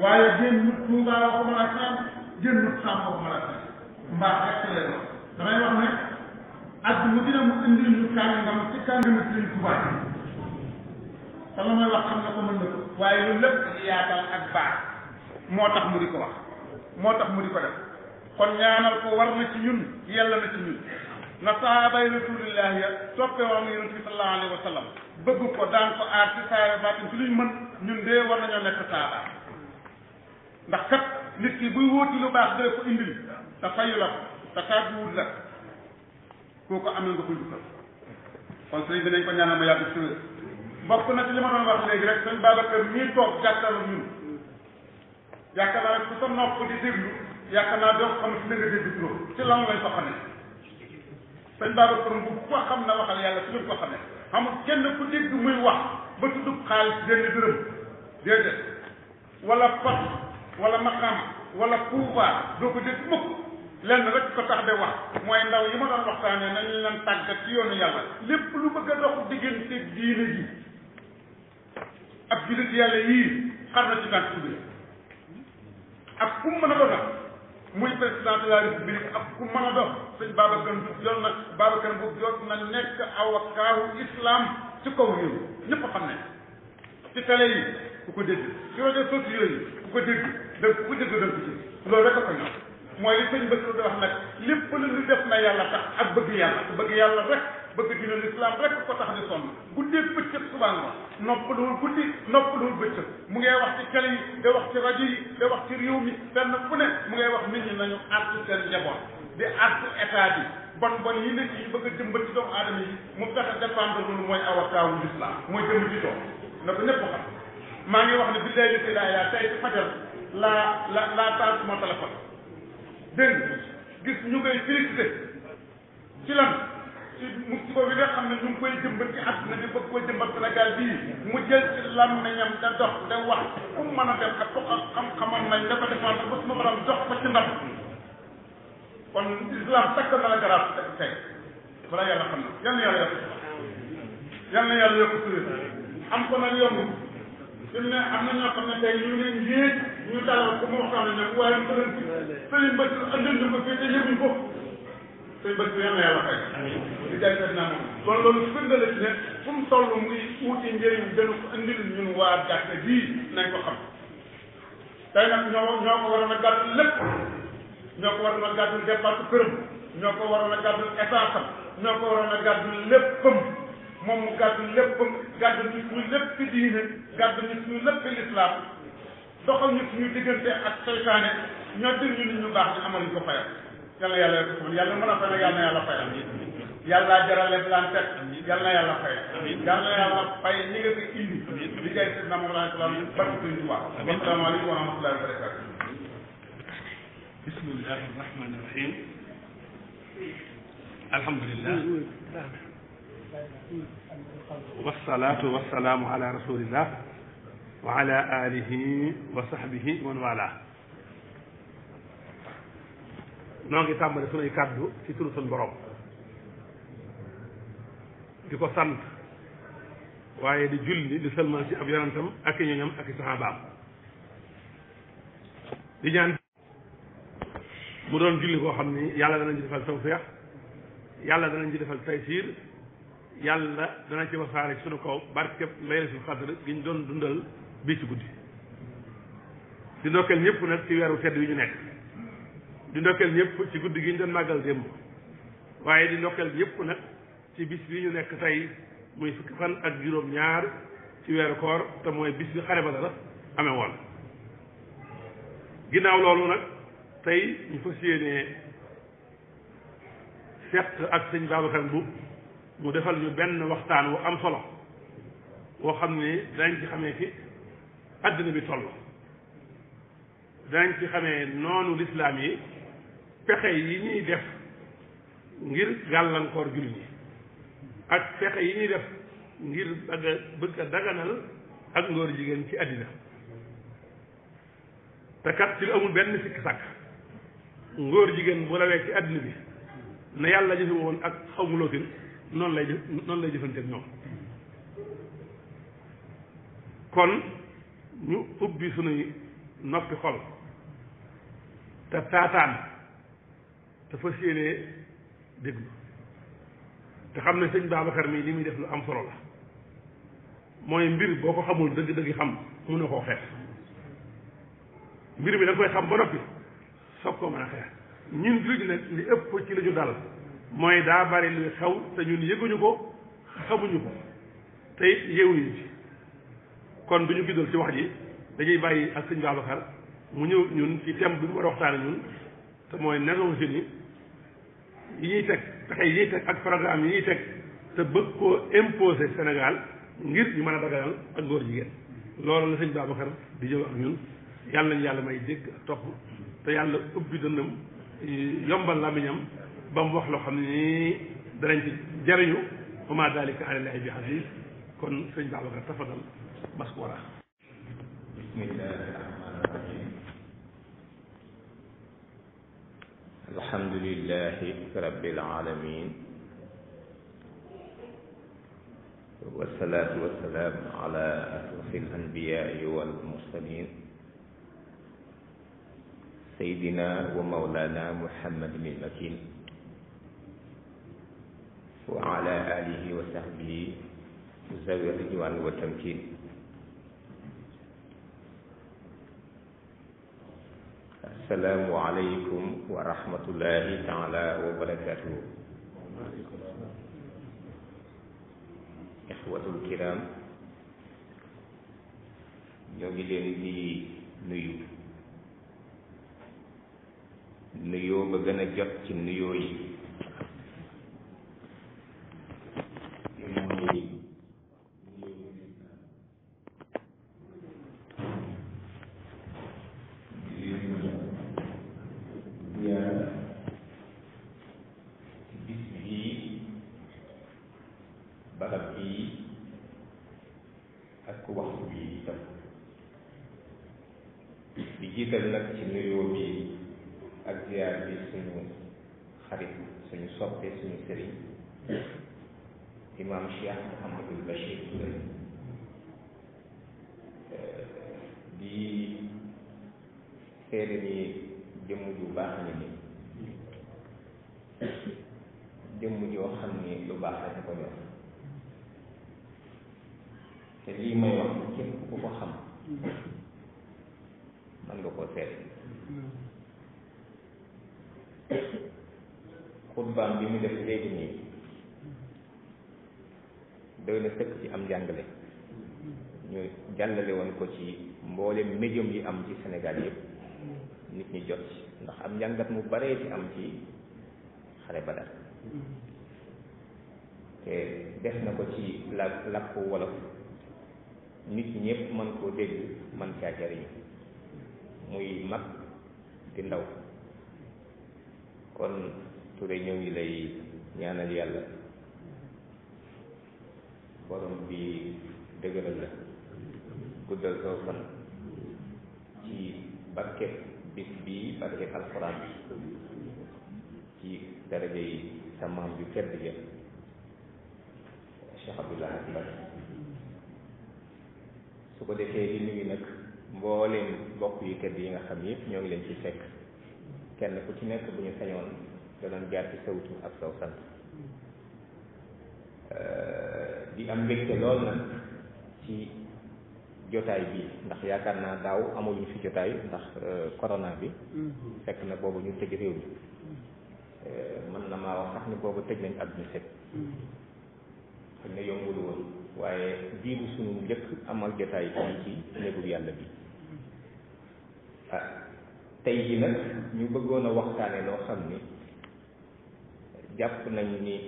waaye génnut Tuuba waxuma la kenn génnut Sàmm waxuma la kenn mbaax rek lay doon damay wax ne at mu dina mu indil ñu kàngam ci kàngam Sëriñ Tuuba te la may wax xam na ko mën na ko waaye loolu lépp yaatal ak baax moo tax mu di ko wax moo tax mu di ko def kon ñaanal ko war na ci ñun yàlla na ci ñun na sahabay rasulillahi ya soppe woon yonent bi sallallahu alayhi wa sallam bëgg ko daan ko aar ci saara baatin ci luñ mën ñun dee war nañoo nekk saaba ndax kat nit ki buy wóoti lu baax dee ko indil te fayu la ko te tàgguwul la kooku amee nga ko njukkal kon sëriñ bi nañ ko ñaanal ma yàgg si wér bokk na ci li ma doon wax léegi rek sëñ Babacar mii toog jàkkaarloo ñun yaakaar naa ku sa nopp di déglu yaakaar naa doo xam si la nga dégg trop ci lan lañ ko xamee sëñ Babacar bu ko xam na waxal yàlla su ñu ko xamee xamul kenn ku dégg muy wax ba tuddub xaalis benn dërëm déedéet wala pot wala maqam wala pouvoir doo ko dégg mukk lenn rek ko tax de wax mooy ndaw yi ma doon waxtaanee nañu leen tàggat ci yoonu yàlla lépp lu bëgg a dox diggante diine ji ak jullit yàlla yii xar na ci tànk bi ak ku mën a doon nag muy président de la république ak ku mën a doon sëñ Babacar yor na Babacar bu jot na nekk awakaawu islam ci kaw réew ñëpp xam ne ci télé yi ku ko dégg ci rajo sociaux yi ku ko dégg dëgg ku ko dégg dëgg ci loolu rek a ko ñor mooy li sëñ Bassirou di wax nag lépp lu ñu def na yàlla tax ak bëgg yàlla rek bëgg dina l'islam rek ko tax di sonn guddee bëccëg suba nga noppaluwul guddi noppaluwul bëccëg mu ngay wax ci télé yi da wax ci rajo yi da wax ci réew mi fenn fu ne mu ngay wax nit ñi nañu artu seen njaboot di artu état bi bon yi nit yi bëgg a jëmbat ci doomu aadama yi mu fexe défendre loolu mooy awakaawu l'islam mooy jëm ci doom na ko ñëpp xam maa ngi wax ne bi léegi si yaa tey ci fajar la taal suma téléphone dégg gis ñu koy félicité ci lan ci musiba bi nga xam ne ñu ngi koy jëmbat ci àdduna bi bëgg koy jëmbat Sénégal bii mu jël ci làmmiñam da dox da wax fu mu mën a dem ak ko xam-xamam nañ da ko défendre ba suma borom jox ko ci ndam kon islam takk na la garaat tey balaa yàlla xam na yal na yàlla yokk suñu am ko nag yomb fi mu ne am na ñoo xam ne tey ñu leen yéeg ñu dalal ko mu waxtaan ne waaye mu leen ci sëriñ Bassirou andil ñu ko fii te yëguñ ko sëriñ Bassirou yal na yàlla fay di jaay seet naa moom kon loolu firnde la ci ne fu mu toll muy wuti njëriñ dana ko andil ñun waa gàtte bii nañ ko xam tey nag ñoo ko waroon a gàddul lépp ñoo ko waroon a gàddul dépense këram ñoo ko waroon a gàddul état am ñoo ko waroon a gàddul léppam moom mu gàddu léppam gàddu ñu suñu lépp ci diine gàddu ñu suñu lépp l'islam doxal ñu suñu diggante ak seytaane ñoo dir ñu nit ñu baax ñu amal ñu ko fayal yàlla yàlla yo ko yàlla mën a fay nag yàlla na yàlla fayal yàlla jarale plan teg yàlla na yàlla fayal yàlla na yàlla fay ñi nga fi indi li ngay seet na moom laa salaam barke suñu Tuubaa asalaamaaleykum wa rahmatullahi wa barakatu bismillahi rahmani rahim alhamdulillah wasalaatu wasalaamu ala rasulillah wa ala alihi wa sahbihi wa man wala noo ngi tàmbali sunuy kàddu ci turu sun borom di ko sant waaye di julli di sëlmal ci ab yonentam ak i ñoñam ak i saxaabaam di ñaan mu doon julli koo xam ni yàlla danañ ci defal tawfeex yàlla danañ ci defal taysiir yàlla dana ci wasaare ci sunu kaw barkeb laylatul xadr gi ñu doon dundal bii ci guddi di ndokkeel ñëpp nag ci weeru tedd wi ñu nekk di ndokkeel ñëpp ci guddi gi ñu doon màggal démb waaye di ndokkeel ñëpp nag ci bis bi ñu nekk tey muy fukki fan ak juróom-ñaar ci weeru koor te mooy bis bi xare Badar amee woon ginnaaw loolu nag tey ñu fas yéenee seq ak sëñ Babacar Mboup mu defal ñu benn waxtaan wu am solo woo xam ni danañ ci xamee fi àddina bi toll danañ ci xamee noonu lislaam yi pexe yi ñuy def ngir gàllankoor jullit ñi ak pexe yi ñuy def ngir bëgg a daganal ak ngóor jigéen ci àddina te kat ci lu amul benn sikki sàkk ngóor jigéen bu rawee ci àddina bi na yàlla jëfe woon ak xawmu lootin noonu lay jëfanteeg ñoom kon ñu ubbi sunuy noppi xol te taataan te fas yéenee déglu te xam ne sëñ Babacar mii li muy def lu am solo la mooy mbir boo ko xamul dëgg-dëgg xam mun na koo xeex mbir mi da nga koy xam ba noppi soog koo mën a xeex ñun jullit nag li ëpp ci la ñu dal mooy daa bari luy xew te ñun yëguñu ko xamuñu ko te it yeewuñu ci kon duñu giddal ci wax ji dañuy bàyyi ak sëñ Babacar mu ñëw ñun ci thème bi mu war a waxtaane ñun te mooy Nations Unies yi ñuy teg pexe yi ñuy teg ak programme yi ñuy teg te bëgg koo imposer Sénégal ngir ñu mën a daganal ak góor jigéen loolu la sëñ Babacar di jëw ak ñun yàlla nañu yàlla may dégg ak topp te yàlla ubbi dënnam yombal làmmiñam ba mu wax loo xam ne nii danañ ci jariñu wa ma dalika alallahi bi aziz kon sëñ Babacar tafadal maskura bismillahi rahmani rahim alhamdulillahi rabbil alamin wassalatu wassalamu ala ashrafil anbiyai wal mursalin sayyidina wa mawlana muhammadin al-makin wa ala alihi wa sahbihi zawi ridwan wa tamkin assalaamu aleykum wa rahmatullahi taala wa barakatuhu ixwatul kiram ñoo ngi leen di nuyu nuyoo ba gën a jot ci nuyoo yi barab bii ak waxtu bii itam di jiital nag ci nuyoo bi ak ziyaar bi suñu xarit suñu soppe suñu sëriñ imam Cheikh Mouhamadul Bachir Touré di seede ni jëmm ju baax ni jëmm joo xam ni lu baax la ko yor te lii may wax képp ku ko xam man nga koo seet xutbaam bi mu def léegi nii doy na sëkk ci am njàngale ñu jàllale woon ko ci mboolem médium yi am ci Sénégal yëpp nit ñi jot ci ndax am njàngat mu baree ci am ci xare Badar te def na ko ci làkku wolof nit ñi ñëpp mën koo dégg man caa jariñu muy mag di ndaw kon Touré ñoo ngi lay ñaanal yàlla borom bi dëgëral la guddal soo fan ci barkeb bis bii barkeb alxuraan ci daraja yi sa maam ju tedd ja Cheikh Abdoulaye Mbacké su ko defee di nuyu nag mbooleem bokk yu tedd yi nga xam yëpp ñoo ngi leen ci fekk kenn ku ci nekk bu ñu sañoon danañ jaar ci sawtu ak saw sant di am mbégte lool nag ci jotaay bi ndax yaakaar naa daaw amuluñu fi jotaay ndax corona bi fekk na boobu ñu tëj réew mi mën na maa wax sax ni boobu tëj nañ àdduna sépp xëy na yombul woon waaye diiru sunu njëkk amal jotaay fii ci néegub yàlla bi tey ji nag ñu bëggoon a waxtaane loo xam ni jàpp nañ ni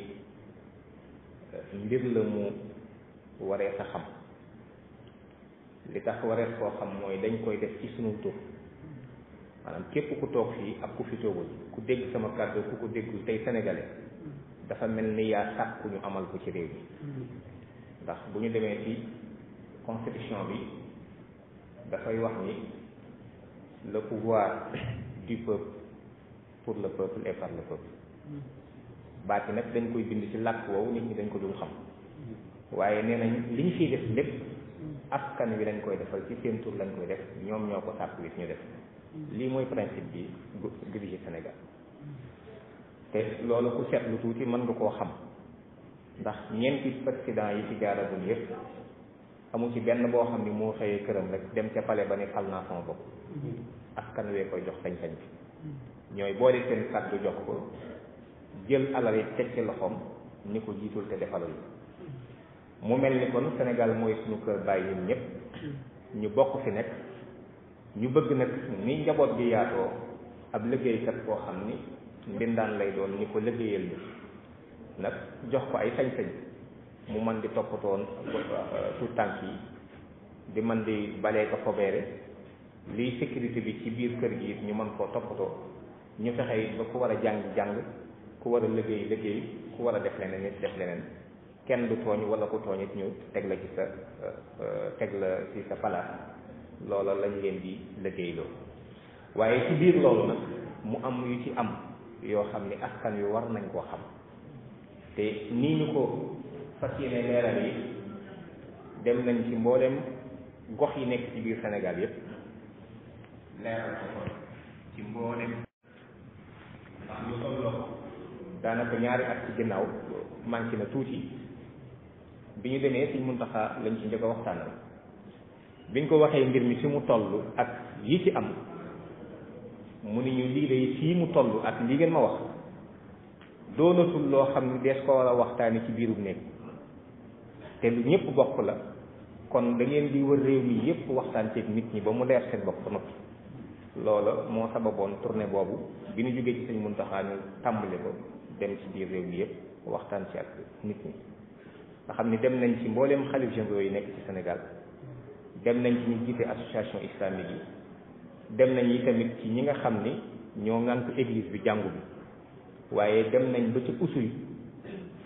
mbir la mu waree sa xam li tax waree koo xam mooy dañ koy def ci sunu tur maanaam képp ku toog fii ak ku fi toogul ku dégg sama kàddu ku ko déggul tey sénégalais dafa mel ni yaa sàkku ñu amal ko ci réew mi ndax bu ñu demee ci constitution bi dafay wax ni le pouvoir du peuple pour le peuple et par le peuple baat yi nag dañ koy bind ci làkk woowu nit ñi dañ ko dul xam waaye nee nañ li ñu fiy def lépp askan wi lañ koy defal ci seen tur lañ koy def ñoom ñoo ko sàkku it ñu def lii mooy principe bi diriger Sénégal te loolu ku seetlu tuuti mën nga koo xam ndax ñeenti président yi ci jaaragul yëpp amu ci benn boo xam ni moo xëyee këram rek dem ca palais ba ni fal naa sama bopp askan wee koy jox sañ-sañ bi ñooy boole seen kàddu jox ko jël alal yi teg ci loxoom ni ko jiitul te defalal mu mel ni kon Sénégal mooy suñu kër bàyyi ñun ñëpp ñu bokk fi nekk ñu bëgg nag ni njaboot gi yaatoo ab liggéeykat koo xam ni mbindaan lay doon ni ko liggéeyal ñu nag jox ko ay sañ-sañ mu mën di toppatoon tout tànk yi di mën di balee ko fobeere liy sécurité bi ci biir kër gi it ñu mën koo toppatoo ñu fexe it ba ku war a jàng ku war a liggéey ku war a def leneen it def leneen kenn du tooñ wala ku tooñ it ñu teg la ci sa palaas loola lañ leen di liggéeyloo waaye ci biir loolu nag mu am yu ci am yoo xam ni askan wi war nañ koo xam te nii ñu ko fas yéene leeral yi dem nañ ci mboolem gox yi nekk ci biir Sénégal yépp leeral ko ci mboolem ndax lu tolloo daanaka ñaari at ci ginnaaw manqué na tuuti bi ñu demee Sëñ Muntaxa lañ ci njëkk a waxtaanal biñ ko waxee mbir mi fi mu toll ak yi ci am mu ni ñu lii day fii mu toll ak li ngeen ma wax doonatul loo xam ni dees ko war a waxtaani ci biirum néeg te lu ñëpp bokk la kon da ngeen di wër réew mi yëpp waxtaan ceeg nit ñi ba mu leer seen bopp ba noppi loola moo sababoon tournée boobu bi ñu jógee ci Sëñ Muntaxa ñu tàmbali ko dem ci biir réew mi yëpp waxtaan ci ak nit ñi nga xam ni dem nañ ci mbooleem xalif généraux yi nekk ci Sénégal dem nañ ci ñu jiite association islamique yi dem nañ yi tamit ci ñi nga xam ni ñoo ŋànk église bi jàngu bi waaye dem nañ ba ci usuy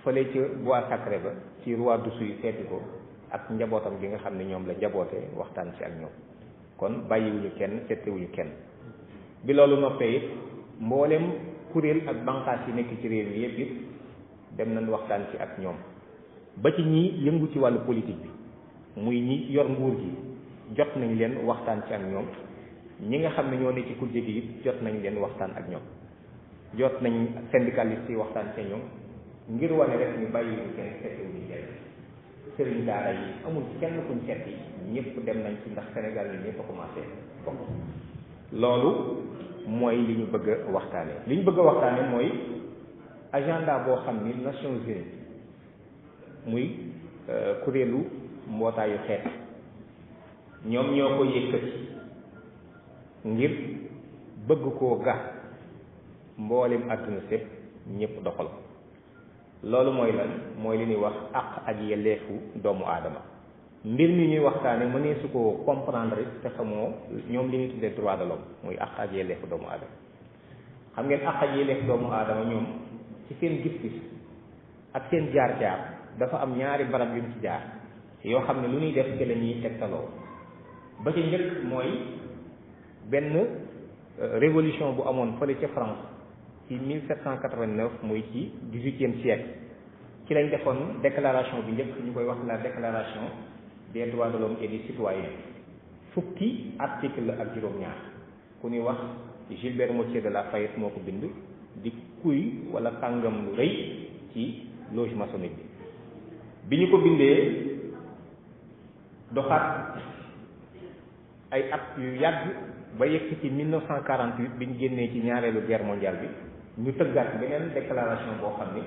fële ca bois sacré ba ci roi d'Oussouye seeti ko ak njabootam gi nga xam ne ñoom la njabootee waxtaan ci ak ñoom kon bàyyiwuñu kenn seetewuñu kenn bi loolu noppee it mbooleem kuréel ak banqaas yi nekk ci réew mi yëpp it dem nañ waxtaan ci ak ñoom ba ci ñi yëngu ci wàllu politique bi muy ñi yor nguur gi jot nañ leen waxtaan ci ak ñoom ñi nga xam ne ñoo ne ci kujje gi it jot nañ leen waxtaan ak ñoom jot nañ syndicaliste yi waxtaan ci ñoom ngir wane rek ñu bàyyiwuñu kenn seetewuñu kenn sëriñ daara yi amul kenn kuñ seet yi ñëpp dem nañ ci ndax Sénégal yi ñëpp a commencé bokk loolu mooy li ñu bëgg a waxtaane li ñu bëgg a waxtaane mooy agenda boo xam ni Nations Unies muy kuréelu mbootaayu xeet ñoom ñoo ko yëkkati ngir bëgg koo gas mboolem àdduna sépp ñëpp doxal loolu mooy lan mooy li ñuy wax àq ak yelleefu doomu aadama mbir mi ñuy waxtaane mënee su ko comprendre te xamoo ñoom li ñuy tuddee droit de l'homme muy àq ak yelleefu doomu aadama xam ngeen àq ak yelleefu doomu aadama ñoom ci seen gis-gis ak seen jaar-jaar dafa am ñaari barab yu ñu ci jaar yoo xam ne lu ñuy def ci la ñuy tegtaloo ba ci njëkk mooy benn révolution bu amoon fële ca France ci 1789 muy ci 18e siècle ci lañ defoon déclaration bi njëkk ñu koy wax la déclaration des droits de l'homme et du citoyen fukki article la ak juróom-ñaar ku ñuy wax Gilbert Moutier de La Fayette moo ko bind di kuy wala kàngam lu rëy ci loge maçonnique bi ñu ko bindee doxaat ay at yu yàgg ba yegg ci 1948 bi ñu génnee ci ñaareelu guerre mondiale bi ñu tëggaat beneen déclaration boo xam ni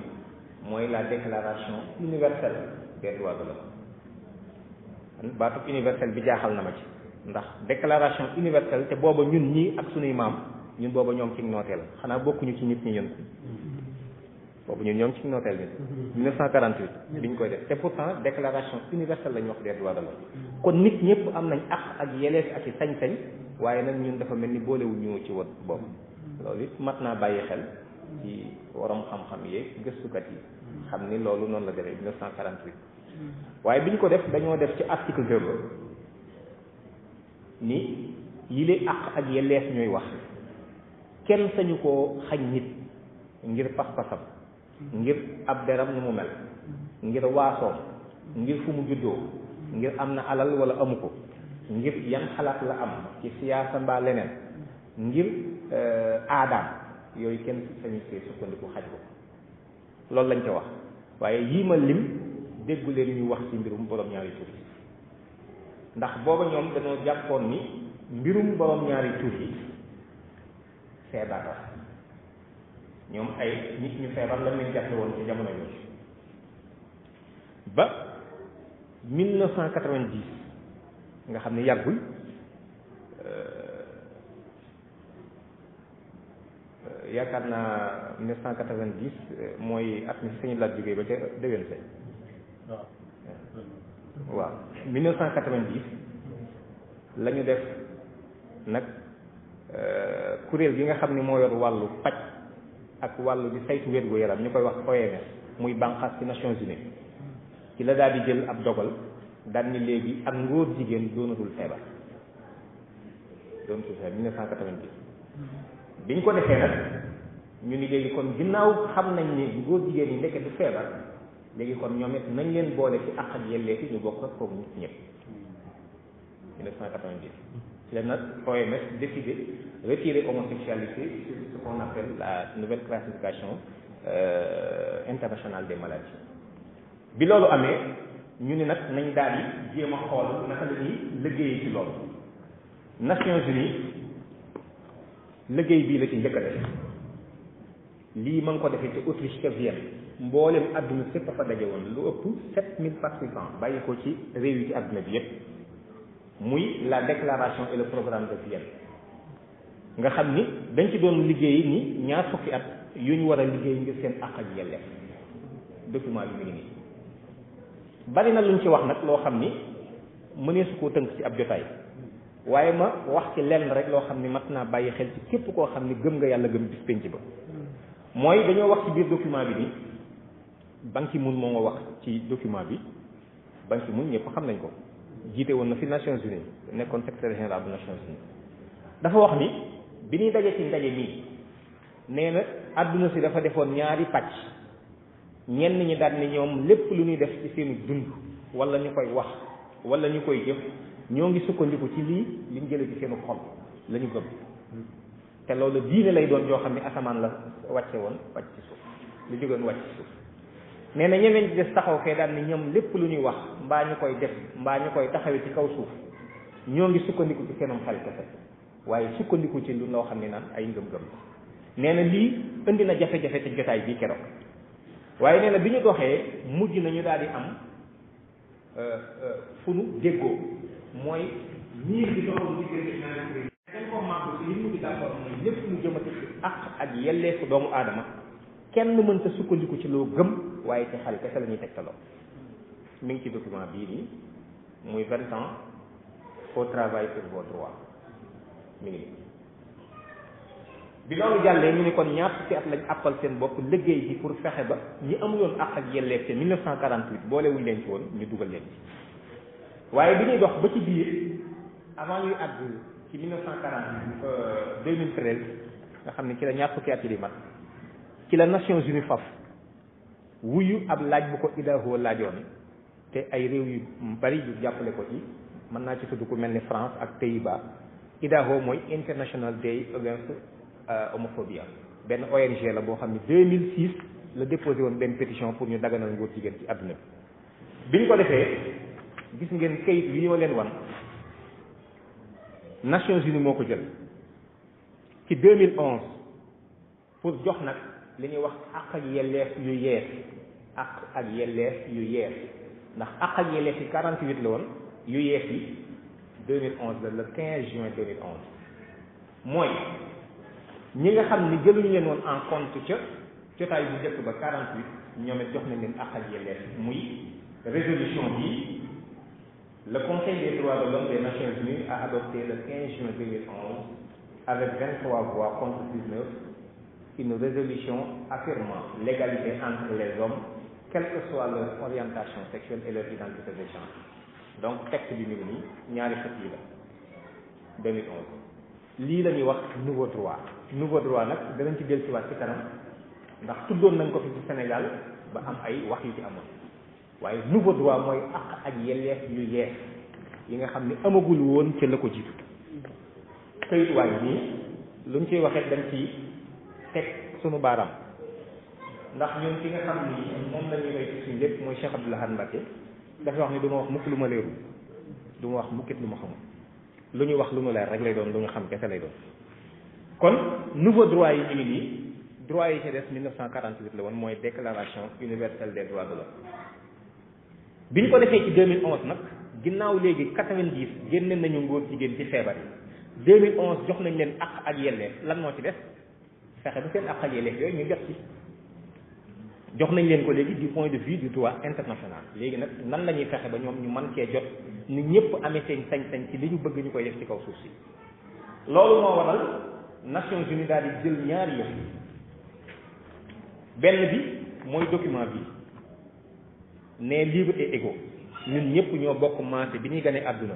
mooy la déclaration universelle des droits de l'homme baatu universelle bi jaaxal na ma ci ndax déclaration universelle te booba ñun ñii ak sunuy maam ñun booba ñoom ci nooteel xanaa bokkuñu ci nit ñi ñun boobu ñun ñoom ci nooteel bi 1948 bi ñu koy def te pourtant déclaration universelle la ñu wax des droits de l'homme kon nit ñëpp am nañ àq ak yelleef ak i sañ-sañ waaye nag ñun dafa mel ni boolewuñu ci wot boobu loolu it mat naa bàyyi xel ci waroom xam-xam yeeg gëstukat yi xam ni loolu noonu la demee 1948 waaye bi ñu ko def dañoo def ci article 0 ni yile àq ak yelleef ñooy wax kenn sañu koo xañ nit ngir pas-pasam ngir ab deram nu mu mel ngir waasoom ngir fu mu juddoo ngir am na alal wala amu ko, ngir yan xalaat la am ci siyaasa mbaa leneen, ngir aadaam, yooyu kenn sañu see sukkandiku xaj ko. loolu lañ ca wax. waaye yii ma lim déggu leen ñu wax ci mbirum borom ñaari tur yi, ndax booba ñoom dañoo jàppoon ni mbirum borom ñaari tur yi feebar la. ñoom ay nit ñu feebar lañ leen jàppe woon ci jamono yooyu ba 1990 nga xam ne yàggul yaakaar naa 1990 mooy at mi sañu laaj jógee ba ca déwén sañ waaw 1990 la ñu def nag kuréel gi nga xam ne moo yor wàllu paj ak wàllu di saytu wér gu yaram ñu koy wax OMS muy bànqaas ci Nations Unies ci la daal di jël ab dogal daal ni léegi ak ngóor jigéen doonatul feebar 1990 biñ ko defee nag ñu ni léegi kon ginnaaw xam nañ ni ngóor jigéen yi ndeke du feebar léegi kon ñoom it nañ leen boole ci àq ak yelleef yi ñu bokk ak kooku nit ñëpp 1990 ci la nag OMS décidé retirer homosexualité sur ce qu'on appelle la nouvelle classification internationale des maladies. bi loolu amee ñu ni nag nañ daal di jéem a xool naka la ñuy liggéeyee ci loolu. Nations Unies liggéey bii la ci njëkk a def lii ma ngi ko defee ci Autriche ca Vienne mboolem adduna sépp a fa daje woon lu ëpp 7000 participants bàyyi ko ci réew yi ci adduna bi yépp muy la déclaration et le programme de Vienne nga xam ni dañ ci doon liggéey ni ñaar fukki at yu ñu war a liggéey ngir seen àq ak yelleef document bi mu ngi nii bari na luñ ci wax nag loo xam ni mëneesu koo tënk ci ab jotaay waaye ma wax ci lenn rek loo xam ni mat naa bàyyi xel ci képp koo xam ni gëm nga yàlla gëm bis penc ba mooy dañoo wax ci biir document bi ni Ban Ki-moon moo nga wax ci document bi Ban Ki-moon ñëpp xam nañ ko jiite woon na fi Nations Unies nekkoon secrétaire général bu Nations Unies dafa wax ni bi ñuy daje ci ndaje mii nee na àdduna si dafa defoon ñaari pàcc ñenn ñi daal ni ñoom lépp lu ñuy def ci seenu dund wala ñu koy wax wala ñu koy jëf ñoo ngi sukkandiku ci lii liñ jële ci seenu xol la ñu gëm te loolu diine lay doon joo xam ne asamaan la wàcce woon wàcc ci suuf lu jógoon wàcc ci suuf nee na ñeneen ci des taxaw fee daal ni ñoom lépp lu ñuy wax mbaa ñu koy def mbaa ñu koy taxawee ci kaw suuf ñoo ngi sukkandiku ci seenum xel kese waaye sukkandiku ci lu loo xam ne naan ay ngëm-ngëm nee na lii indi na jafe-jafe ci jotaay bii keroog waaye nee na bi ñu doxee mujj nañu daal di am fu nu déggoo mooy ñiir bi doxoon diggante ñaari kuréel dañ ko màgg ci li mujj d'accord mooy lépp lu jëmati ci àq ak yelleefu doomu aadama kenn mënta sukkandiku ci loo gëm waaye ci xel kese la ñuy tegtaloo mi ngi ci document bii nii muy 20 ans au travail pour vos droits mi ngi nii bi loolu jàllee ñu ne kon ñaar fukki at lañ àppal seen bopp liggéey bi pour fexe ba ñi amuloon àq ak yelleef te 1948 boolewuñ leen ci woon ñu dugal leen ci waaye bi ñuy dox ba ci biir avant ñuy àgg ci 1948 2013 nga xam ne ci la ñaar fukki at yi di mat ci la Nations Unies faf wuyu ab laaj bu ko IDAHO laajoon te ay réew yu bari yu jàppale ko ci mën naa ci tudd ku mel ni France ak Pays-Bas IDAHO mooy International Day Against homophobia benn ONG la boo xam ne 2006 la déposé woon benn pétition pour ñu daganal ngóor jigéen ci àdduna bi ñu ko defee gis ngeen kayit yi ñoo leen wan Nations Unies moo ko jël ci 2011 pour jox nag li ñuy wax àq ak yelleef yu yees àq ak yelleef yu yees ndax àq ak yelleef yi 48 la woon yu yees yi 2011 la le 15 juin 2011 mooy ñi nga xam ni jëluñu leen woon en compte ca jotaay bu njëkk ba 48 ñoom it jox nañ leen àq ak yelleef muy résolution bi le Conseil des droits de l'homme des Nations Unies a adopté le 15 juin 2011 avec 23 voix contre 19 une résolution affirmant l'égalité entre les hommes quelle que soit leur orientation sexuelle et leur identité de genre donc texte bi mi ngi nii ñaari xët yi la 2011 lii la ñuy wax nouveau droit nag danañ ci dellusiwaat ci kanam ndax tuddoon nañ ko fi ci Sénégal ba am ay wax yu ci amoon waaye nouveau droit mooy àq ak yelleef yu yees yi nga xam ni amagul woon ca la ko jiitu këyituwaay nii luñ ciy waxee dañ ci teg sunu baaraam ndax ñun ki nga xam ni moom la ñuy roy ci suñu lépp mooy Cheikh Abdoul Ahad Mbacké dafa wax ni du ma wax mukk lu ma leerul du ma wax mukkit lu ma xamul lu ñu wax lu ñu leer rek lay doon lu ñu xam kese lay doon kon nouveau droit yi ñu ngi nii droit yi ci des 1948 la woon mooy déclaration universelle des droits de l'homme bi ñu ko defee ci 2011 nag ginnaaw léegi 90 génne nañu ngóor jigéen ci feebar yi 2011 jox nañ leen àq ak yelleef lan moo ci des fexe ba seen àq ak yelleef yooyu ñu jot ci jox nañ leen ko léegi du point de vue du droit international léegi nag nan la ñuy fexe ba ñoom ñu mën cee jot ni ñëpp amee seen sañ-sañ ci li ñu bëgg ñu koy def ci kaw suuf si loolu moo waral Nations Unies daal di jël ñaari yëf benn bi mooy document bi ne libre et égaux ñun ñëpp ñoo bokk maase bi ñuy gane àdduna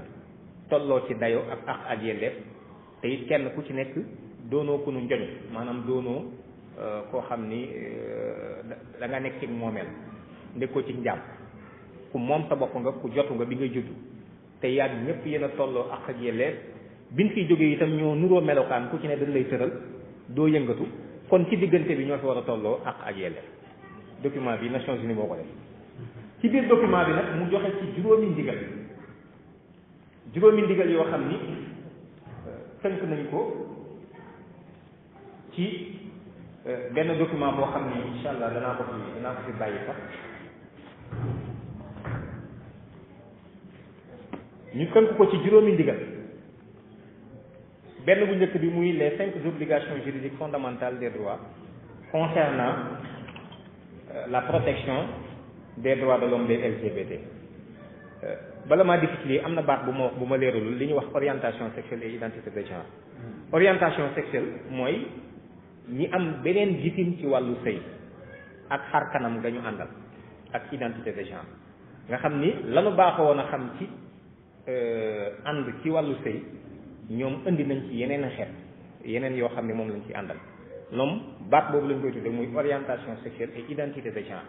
tolloo ci dayo ak àq ak yelleef te it kenn ku ci nekk doonoo ku nu njoñ maanaam doonoo koo xam ni da nga nekk ci moomeel nekkoo ci njàmm ku moom sa bopp nga ku jotu nga bi ngay juddu te yàgg ñëpp yéen a tolloo àq ak yelleef biñ fiy jógee itam ñoo nuroo melokaan ku ci ne dañ lay tëral doo yëngatu kon ci diggante bi ñoo fi war a tolloo àq ak yelleef document bi Nations Unies moo ko def ci biir document bi nag mu joxe ci juróomi ndigal yoo xam ni tënk nañ ko ci benn document boo xam ni incha allah danaa ko fi bàyyi sax ñu tënk ko ci juróomi ndigal benn bu njëkk bi muy les 5 obligations juridiques fondamentales des droits concernant la protection des droits de l'homme des LGBT bala maa difficile am na baat bu ma wax bu ma leeralul li ñuy wax orientation sexuelle et identité de genre orientation sexuelle mooy ñi am beneen gisin ci wàllu sëy ak xar kanam nga ñu àndal ak identité de genre nga xam ni lanu baaxoo woon a xam ci ànd ci wàllu sëy ñoom indi nañ ci yeneen xeet yeneen yoo xam ne moom lañ ci àndal ñoom baat boobu lañ koy tuddee muy orientation sexuelle et identité de genre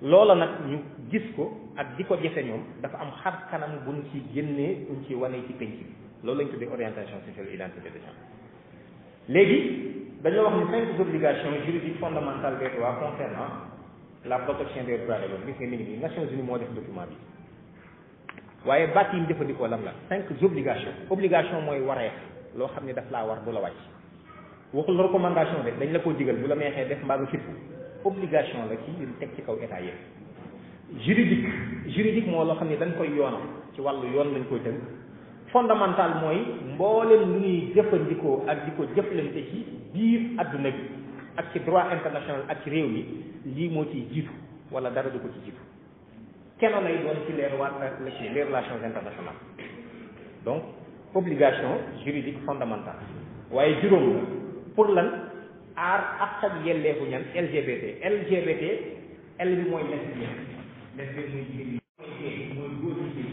loola nag ñu gis ko ak di ko jëfe ñoom dafa am xar kanam buñ ci génnee buñ ci wane ci penc bi loolu lañ tuddee orientation sexuelle et identité de genre léegi dañoo wax ni 5 obligations juridiques fondamentales des droits concernant la protection des droits de l'homme gis nga mi ngi nii Nations Unies moo def document bi waaye baat yi mu jëfandikoo lan la 5 obligations obligation mooy wareef loo xam ne daf laa war bu la wàcc waxul recommandation de dañ la ko digal bu la neexee def mbaa nga fippu obligation la ci li teg ci kaw état yëpp juridique moo loo xam ne dañ koy yoonal ci wàllu yoon lañ koy tënk fondamental mooy mboolem lu ñuy jëfandikoo ak di ko jëflante ci biir adduna bi ak ci droit international ak ci réew mi lii moo ciy jiitu wala dara du ko ci jiitu kenn lay doon ci les relations internationales donc obligation juridique fondamentale waaye juróom la pour lan aar ak ak yelleefu ñan LGBT L bi mooy lesbien mooy jigéen mooy góor ñi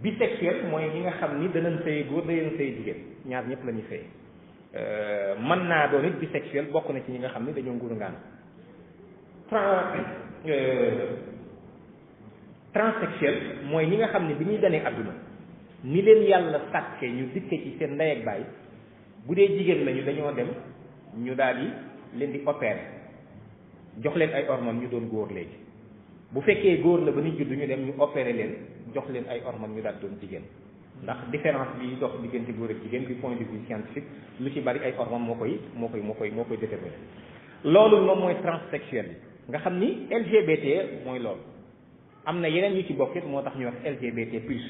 bisexuel mooy ñi nga xam ni danañ sëy góor danañ sëy jigéen ñaar ñëpp la ñuy sëy mën naa doon it bisexuel bokk na ci ñi nga xam ni dañoo nguuru ngaan transsexuel mooy ñi nga xam ne bi ñuy ganee àdduna ni leen yàlla sàkke ñu dikke ci seen ndey ak baay bu dee jigéen lañu dañoo dem ñu daal di leen di opérer jox leen ay hormones ñu doon góor léegi bu fekkee góor la ba ñu judd ñu dem ñu opérer leen jox leen ay hormones ñu daal doon jigéen ndax différence bi dox diggante góor ak jigéen du point de vue scientifique lu ci bari ay hormones moo koy déterminer loolu moom mooy transsexuel bi nga xam ni LGBT mooy loolu am na yeneen yu ci bokk it moo tax ñu wax LGBT plus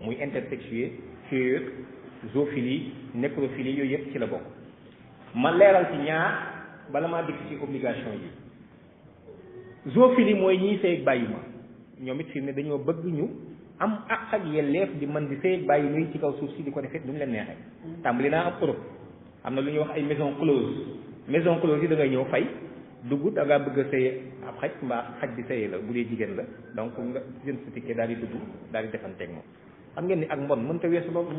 muy intersexué queer zoophilie nécrophilie yooyu yëpp ci la bokk ma leeral ci ñaar bala maa dikk ci obligation yi zoophilie mooy ñiy sëy ak bàyyi ma ñoom it fi mu ne dañoo bëgg ñu am àq ak yelleef di mën di sëy ak bàyyi muy ci kaw suuf si di ko defee nu mu leen neexee tàmbali naa am Europe am na lu ñuy wax ay maison close yi da ngay ñëw fay dugg da ngaa bëgg a sëy ab xaj mbaa xaj bi sëyee la bu dee jigéen la donc nga jën sa ticket daal di dugg daal di defanteeg moom xam ngeen ni ak mbon mënta weesu loolu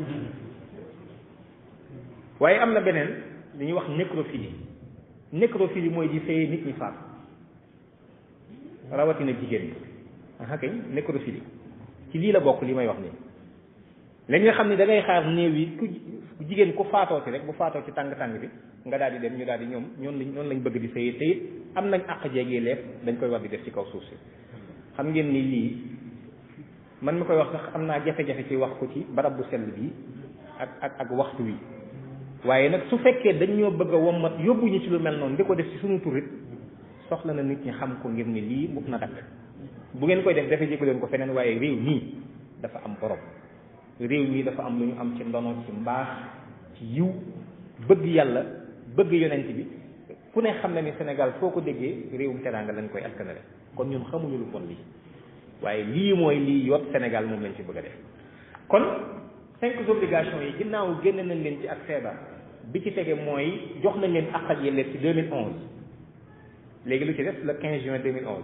waaye am na beneen li ñuy wax nécrophilie mooy di sëyee nit ñi faatu rawatina jigéen ñi kay nécrophilie ci lii la bokk li may wax nii léegi nga xam ne da ngay xaar néew yi ku jigéen ku faatoo ci rek bu faatoo ci tàng-tàng bi nga daal di dem ñu daal di ñoom ñoonu lañ bëgg di sëy te it am nañ àq jeegee lépp dañ koy war di def ci kaw suuf si xam ngeen ni lii man mi koy wax sax am naa jafe-jafe ci wax ko ci barab bu sell bi ak waxtu wi waaye nag su fekkee dañ ñoo bëgg a wommat yóbbu ñu ci lu mel noonu di ko def ci suñu turit soxla na nit ñi xam ko ngir ni lii mukk na dakk bu ngeen koy def dafa jéko leen ko feneen waaye réew mii dafa am borom réew mii dafa am lu ñu am ci ndono ci mbaax ci yiw bëgg yàlla bëgg yonent bi ku ne xam na ni Sénégal foo ko déggee réewum teraanga lañ koy askanale kon ñun xamuñu lu bon lii waaye lii mooy lii yot Sénégal moom lañ ci bëgg a def kon 5 obligations yi ginnaaw génne nañ leen ci ak feebar bi ci tege mooy jox nañ leen àq ak yelleef ci 2011 léegi lu ci def le 15 juin 2011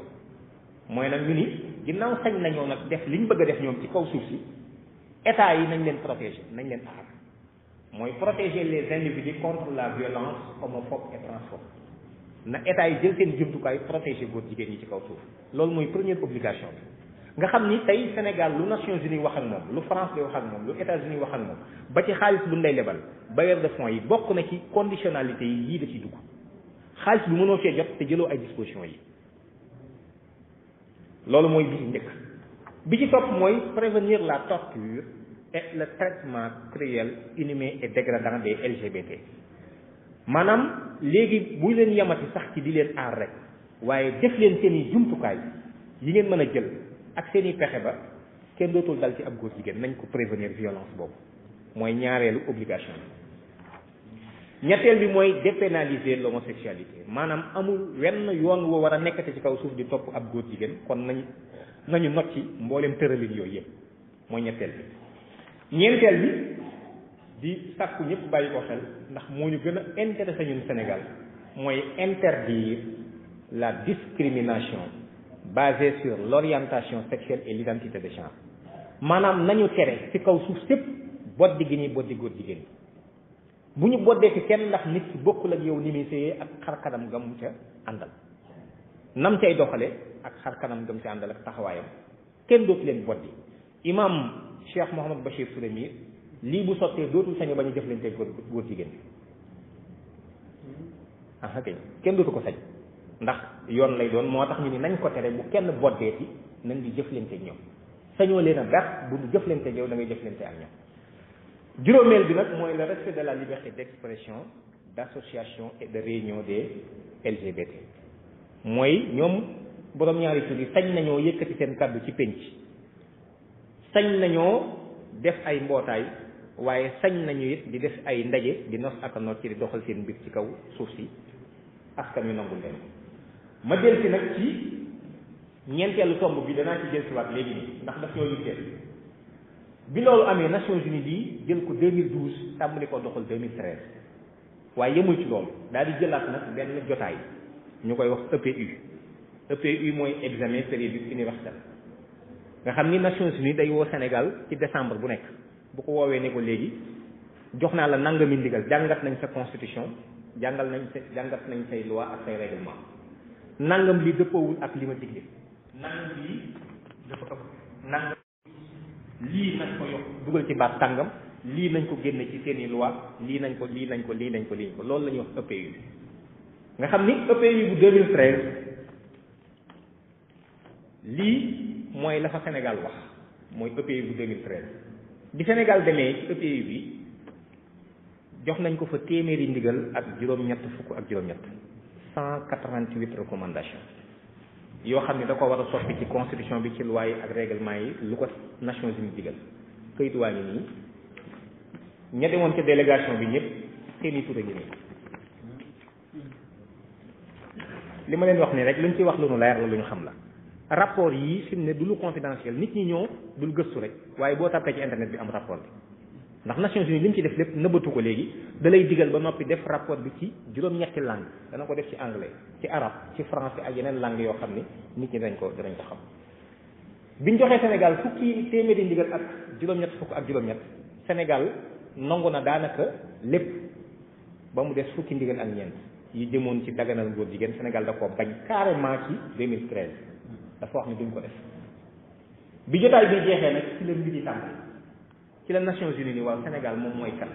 mooy nag ñu ni ginnaaw sañ nañoo nag def liñ bëgg a def ñoom ci kaw suuf si état yi nañ leen protéger nañ leen aar mooy protéger les individus contre la violence homophobe et transphobe na état yi jël seen jumtukaay protéger góor jigéen ñi ci kaw suuf loolu mooy première obligation bi nga xam ni tey Sénégal lu Nations Unies wax ak moom lu France di wax ak moom lu États-Unis wax ak moom ba ci xaalis bu ndey lebal bailleur de fonds yi bokk na ci conditionnalité yi lii da ciy dugg xaalis bi mënoo cee jot te jëloo ay dispositions yi loolu mooy bi ci njëkk bi ci topp mooy prévenir la torture et le traitement cruel inhumain et dégradant des LGBT maanaam léegi bu leen yamati sax ci di leen aar rek waaye def leen seen i jumtukaay yi ngeen mën a jël ak seen i pexe ba kenn dootul dal ci ab góor jigéen nañ ko prévenir violence boobu mooy ñaareelu obligation bi ñetteel bi mooy dépénaliser l'homosexualité maanaam amul wenn yoon woo war a nekkate ci kaw suuf di topp ab góor jigéen kon nañu not ci mbooleem tëralin yooyu yëpp mooy ñetteel bi ñeenteel bi di sàkku ñëpp bàyyi ko xel ndax moo ñu gën a intéressé ñun Sénégal mooy interdire la discrimination basée sur l'orientation sexuelle et l'identité de genre maanaam nañu tere ci kaw suuf sépp boddi gi ñuy boddi góor jigéen ñi bu ñu boddee ci kenn ndax nit ki bokkul ak yow ni muy séyee ak xar-kanam gam ca àndal nam cay doxale ak xar-kanam gam ca àndal ak taxawaayam kenn dootu leen boddi imam Cheikh Mouhamad Bachir Souleymir lii bu sottee dootul sañu bañ a jëflante góor jigéen bi kay kenn dootu ko sañ ndax yoon lay doon moo tax ñu ni nañ ko tere bu kenn boddeeti nañ di jëflante ak ñoom sañoo leen a ber bu ñu jëflante ak yow da ngay jëflante ak ñoom juróomeel bi nag mooy le respect de la liberté d'expression d'association et de réunion des LGBT mooy ñoom borom ñaari tur yi sañ nañoo yëkkati seen kàddu ci pénc sañ nañoo def ay mbootaay waaye sañ nañu it di def ay ndaje di nos ak a noot ci di doxal seen mbir ci kaw suuf si askan wi nangul leen ma del si nag ci ñeenteelu tomb bi danaa ci jël si waat léegi nii ndax daf ñoo yitteel bi loolu amee Nations Unies bi jël ko 2012 tàmbali ko doxal 2013 waaye yemul ci loolu daal di jëlaat nag benn jotaay ñu koy wax EPU mooy examen périodique universel nga xam ni Nations Unies day woo Sénégal ci décembre bu nekk bu ko woowee ne ko léegi jox naa la nangami ndigal jàngat nañ sa constitution jàngat nañ say loi ak say règlement nangam li dëppoowul ak li ma digle nangam lii dafa ëpp nangam lii nañ ko yokk dugal ci baat tàngam lii nañ ko génne ci seeni loi lii nañ ko loolu la ñuy wax EPU nga xam ni EPU bu 2013 lii mooy la fa Sénégal wax mooy EPU bu 2013 bi Sénégal demee ci EPU bi jox nañ ko fa téeméeri ndigal ak juróom-ñett fukk ak juróom-ñett 188 recommandations yoo xam ne da ko war a soppi ci constitution bi ci loi yi ak règlement yi lu ko Nations Unies digal këyit waa ngi nii ña demoon ca délégation bi ñëpp seeni tur a ngi nii li ma leen wax nii rek luñ ci wax lu nu leer la lu ñu xam la rapport yi fi mu ne du lu confidentiel nit ñi ñoo dul gëstu rek waaye boo tàppee ci internet bi am rapport bi ndax Nations Unies li mu ci def lépp nëbbatu ko léegi da lay digal ba noppi def rapport bi ci juróom-ñetti langue dana ko def ci anglais ci arabe ci français ak yeneen langue yoo xam ni nit ñi danañ ko xam biñ joxee Sénégal fukki téeméeri ndigal ak juróom-ñett fukk ak juróom-ñett Sénégal nangu na daanaka lépp ba mu des fukki ndigal ak ñeent yi jëmoon ci daganal góor jigéen Sénégal da koo bañ carrément ci 2013 dafa wax ni duñ ko def bi jotaay bi jeexee nag ci la mbir yi tàmbali ci la Nations Unies ni waaw Sénégal moom mooy kan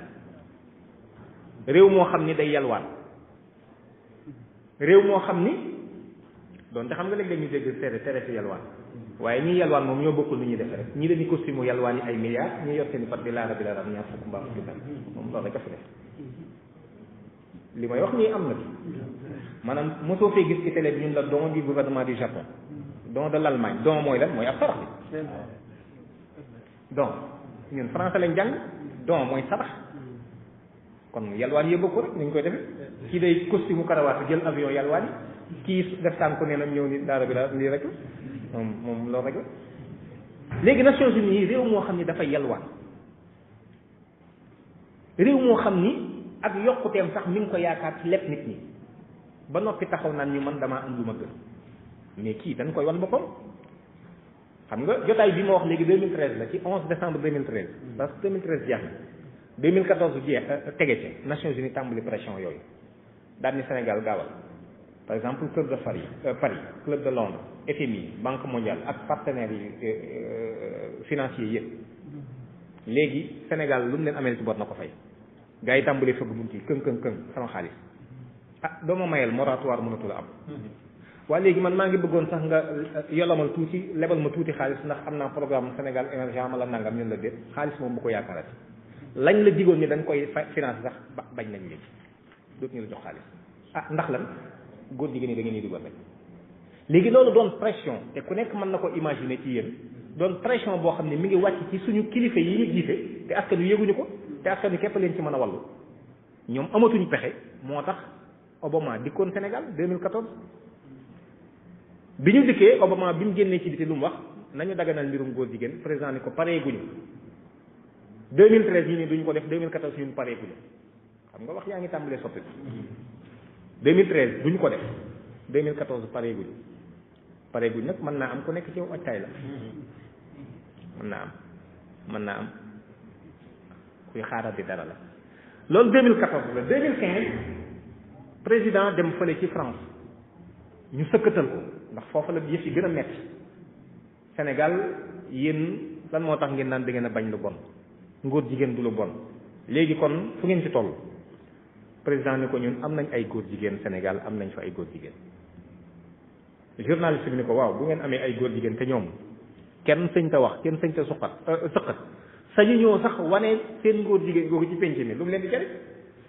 réew moo xam ni day yalwaan réew moo xam ni doonte xam nga léeg-léeg ñu dégg tere si yalwaan waaye ñii yalwaan moom ñoo bokkul ni ñuy defe rek ñii dañuy costume yalwaan yi ay milliards ñii yor seen i pat di laara bi la ram ñaar fukk mbaa fukki dara moom loolu rek a fi def li may wax nii am na ci maanaam mosoo fee gis ci télé bi ñun la don du gouvernement du Japon don de l'Allemagne don mooy lan mooy ab sarax bi don ñun français lañ jàng don mooy sarax kon yalwaan yëpp ko rek ni ñu koy defee kii day costume karawaatu jël avion yalwaan yi kii def tànk ko nee na ñëw ni daara bi daal lii rek la moom loolu rek la léegi Nations Unies yi réew moo xam ni dafa yalwaan réew moo xam ni ak yokkuteem sax mi ngi ko yaakaar ci lépp nit ñi ba noppi taxaw naan ñu man damaa am lu ma gën mais kii dañ koy wan boppam xam nga jotaay bi ma wax léegi 2013 la ci 11 décembre 2013 parce que 2013 jeex na 2014 jeex tege ci Nations Unies tàmbali pression yooyu daal ni Sénégal gaawal par exemple club de Paris club de Londres FMI Banque mondiale ak partenaires yi financiers yëpp léegi Sénégal lu mu leen amee ci bor na ko fay gars yi tàmbali fëgg bunt yi këng sama xaalis ah doo ma mayel moratoire mënatul a am waaye léegi man maa ngi bëggoon sax nga yolamal tuuti lebal ma tuuti xaalis ndax am naa programme Sénégal émergent ma la nangam ñun la déet xaalis moom bu ko yaakaarati lañ la digoon ni dañ koy finance sax bañ nañ léegi dootu ñu la jox xaalis ah ndax lan góor jigéen ñi da ngeen di dugal rek léegi loolu doon pression te ku nekk mën na ko imaginer ci yéen doon pression boo xam ne mi ngi wàcc ci suñu kilifa yi ñu jiite te askan wi yëguñu ko te askan wi képp leen ci mën a wallu ñoom amatuñu pexe moo tax Obama dikkoon Sénégal 2014 bi ñu dikkee Obama bi mu génnee ci biti lu mu wax nañu daganal mbirum góor jigéen président ni ko paree guñu 2013 ñu ne duñ ko def 2014 ñun paree guñu xam nga wax yaa ngi tàmbalee soppi 2013 duñ ko def 2014 paree guñu nag mën naa am ku nekk ci wàccaay la mën naa am kuy xaaral di dara la loolu 2014 la 2015 président dem fële ci France ñu sëkkatal ko ndax foofu la yëf yi gën a metti Sénégal yéen lan moo tax ngeen naan da ngeen a bañ lu bon ngóor jigéen du lu bon léegi kon fu ngeen ci toll président ni ko ñun am nañ ay góor jigéen Sénégal am nañ fa ay góor jigéen journaliste bi ni ko waaw bu ngeen amee ay góor jigéen te ñoom kenn sëñ ta wax kenn sëñ ta sëqat sañu ñëw sax wane seen ngóor jigéen googu ci penc mi lu mu leen di jariñ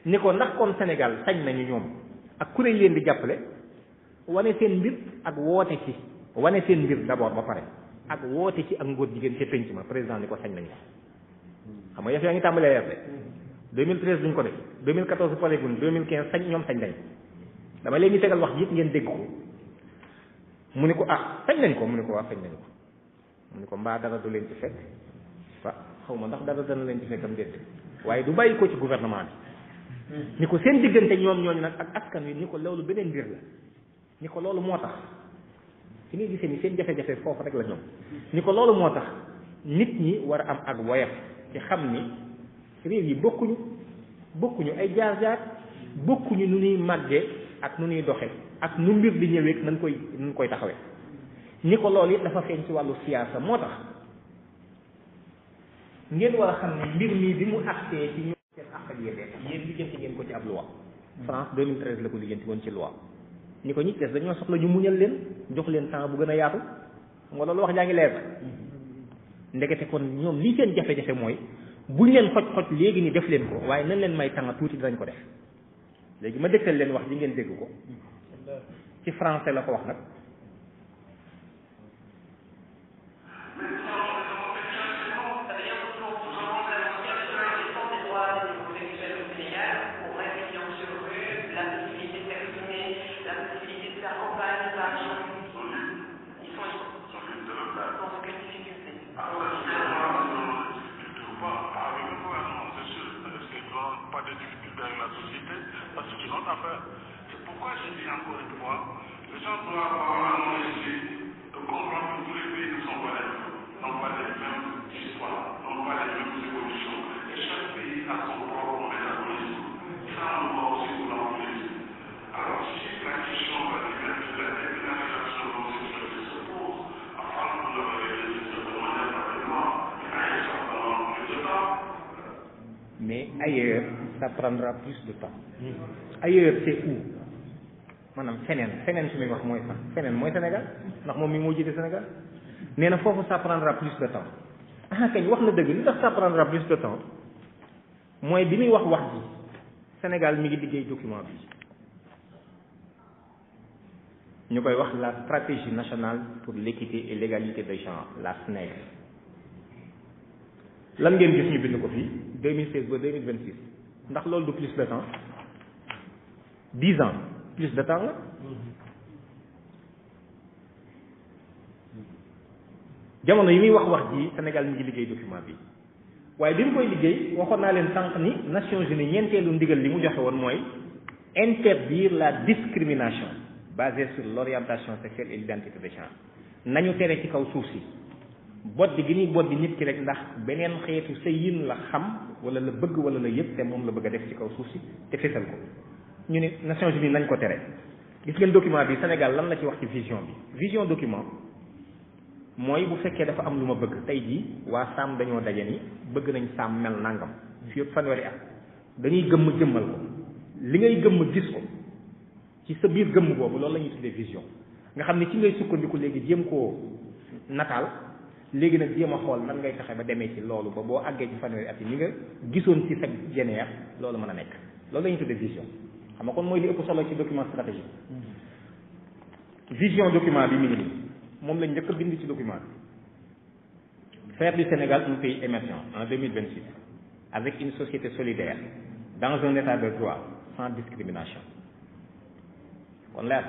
ni ko ndax kon Sénégal sañ nañu ñoom ak kuréel leen di jàppale wane seen mbir ak woote ci wane seen mbir d'abord ba pare ak woote ci ak ngóor jigéen ca penc ma président ni ko sañ nañu xam nga yëf yaa ngi tàmbalee yar de 2013 duñ ko def 2014 pareegun 2015 sañ ñoom sañ nañ dama leen di tegal wax yëpp ngeen dégg ko mu ni ko ah sañ nañ ko mu ni ko waa sañ nañ ko mu ni ko mbaa dara du leen ci fekk waaw xaw ma ndax dara dana leen ci fekkam déet waaye du bàyyi ko ci gouvernement bi ni ko seen diggante ñoom ñooñu nag ak askan wi ni ko loolu beneen mbir la ni ko loolu moo tax fi ngay gisee ni seen jafe-jafe foofu rek la ñoom ni ko loolu moo tax nit ñi war a am ak woyaf ci xam ni réew yi bokkuñu ay jaar-jaar bokkuñu nu ñuy màggee ak nu ñuy doxe ak nu mbir di ñëwee nañ koy taxawee ni ko loolu it dafa feeñ ci wàllu siyaasa moo tax ngeen war a xam ne mbir mii bi mu agsee ci ñu seen àq ak yéen lijjanti ngeen ko ci ab loi France 2013 la ko lijjanti woon ci loi ni ko ñi des dañoo soxla ñu muñal leen jox leen temps bu gën a yaatu nga loolu wax jaa ngi leer ndekete kon ñoom lii seen jafe-jafe mooy buñ leen xoj léegi ni def leen ko waaye nañ leen may temps tuuti dinañ ko def léegi ma dégtal leen wax ji ngeen dégg ko ci français la ko wax nag C'est pourquoi je dis encore une fois, les gens doivent avoir un esprit de comprendre que tous les pays ne sont pas les mêmes, n'ont pas les mêmes histoires, n'ont pas les mêmes évolutions. Et chaque pays a son propre métabolisme. Ça, on doit aussi vous l'enlever. Alors, si la question de la détermination de ces choses se pose, afin de le réaliser de manière ailleurs ça prendra plus de temps. Ailleurs c'est où maanaam feneen su muy wax mooy fan feneen mooy Sénégal ndax moom mi moo jiite Sénégal nee na foofu ça prendra plus de temps. Kañ wax na dëgg li tax ça prendra plus de temps mooy bi muy wax ji Sénégal mi ngi liggéey document bi ñu koy wax la stratégie nationale pour l'équité et l'égalité des genres, la SNEG. lan ngeen gis ñu bind ko fii 2016 ba 2026 ndax loolu du plus de temps 10 ans plus de temps la jamono yi muy wax ji Sénégal mi ngi liggéey document bi waaye bi mu koy liggéey waxoon naa leen sànq ni Nations Unies ñeenteelu ndigal li mu joxe woon mooy interdire la discrimination basée sur l'orientation sexuelle et l'identité de genre nañu tere ci kaw suuf si boddi gi ñuy boddi nit ki rek ndax beneen xeetu sëyin la xam wala la bëgg wala la yëpp te moom la bëgg a def ci kaw suuf si te fesal ko ñu ne Nations Unies nañ ko tere. gis ngeen document bi Sénégal lan la ci wax ci vision bi vision document mooy bu fekkee dafa am lu ma bëgg tey jii waa Saam dañoo daje ni bëgg nañ Saam mel nangam fii ak fanweeri at dañuy gëmm jëmmal ko li ngay gëmm gis ko ci sa biir gëmm boobu loolu la ñuy tuddee vision nga xam ne ci ngay sukkandiku léegi jéem koo nataal léegi nag jéem a xool nan ngay taxe ba demee ci loolu ba boo àggee ci fanweeri at yi ni nga gisoon ci sa jeneer loolu mën a nekk loolu la ñuy tuddee vision xam nga kon mooy li ëpp solo ci document stratégique vision document bi mi ngi nii moom lañ njëkk a bind ci document bi faire du Sénégal un pays émergent en 2026 avec une société solidaire dans un état de droit sans discrimination kon leer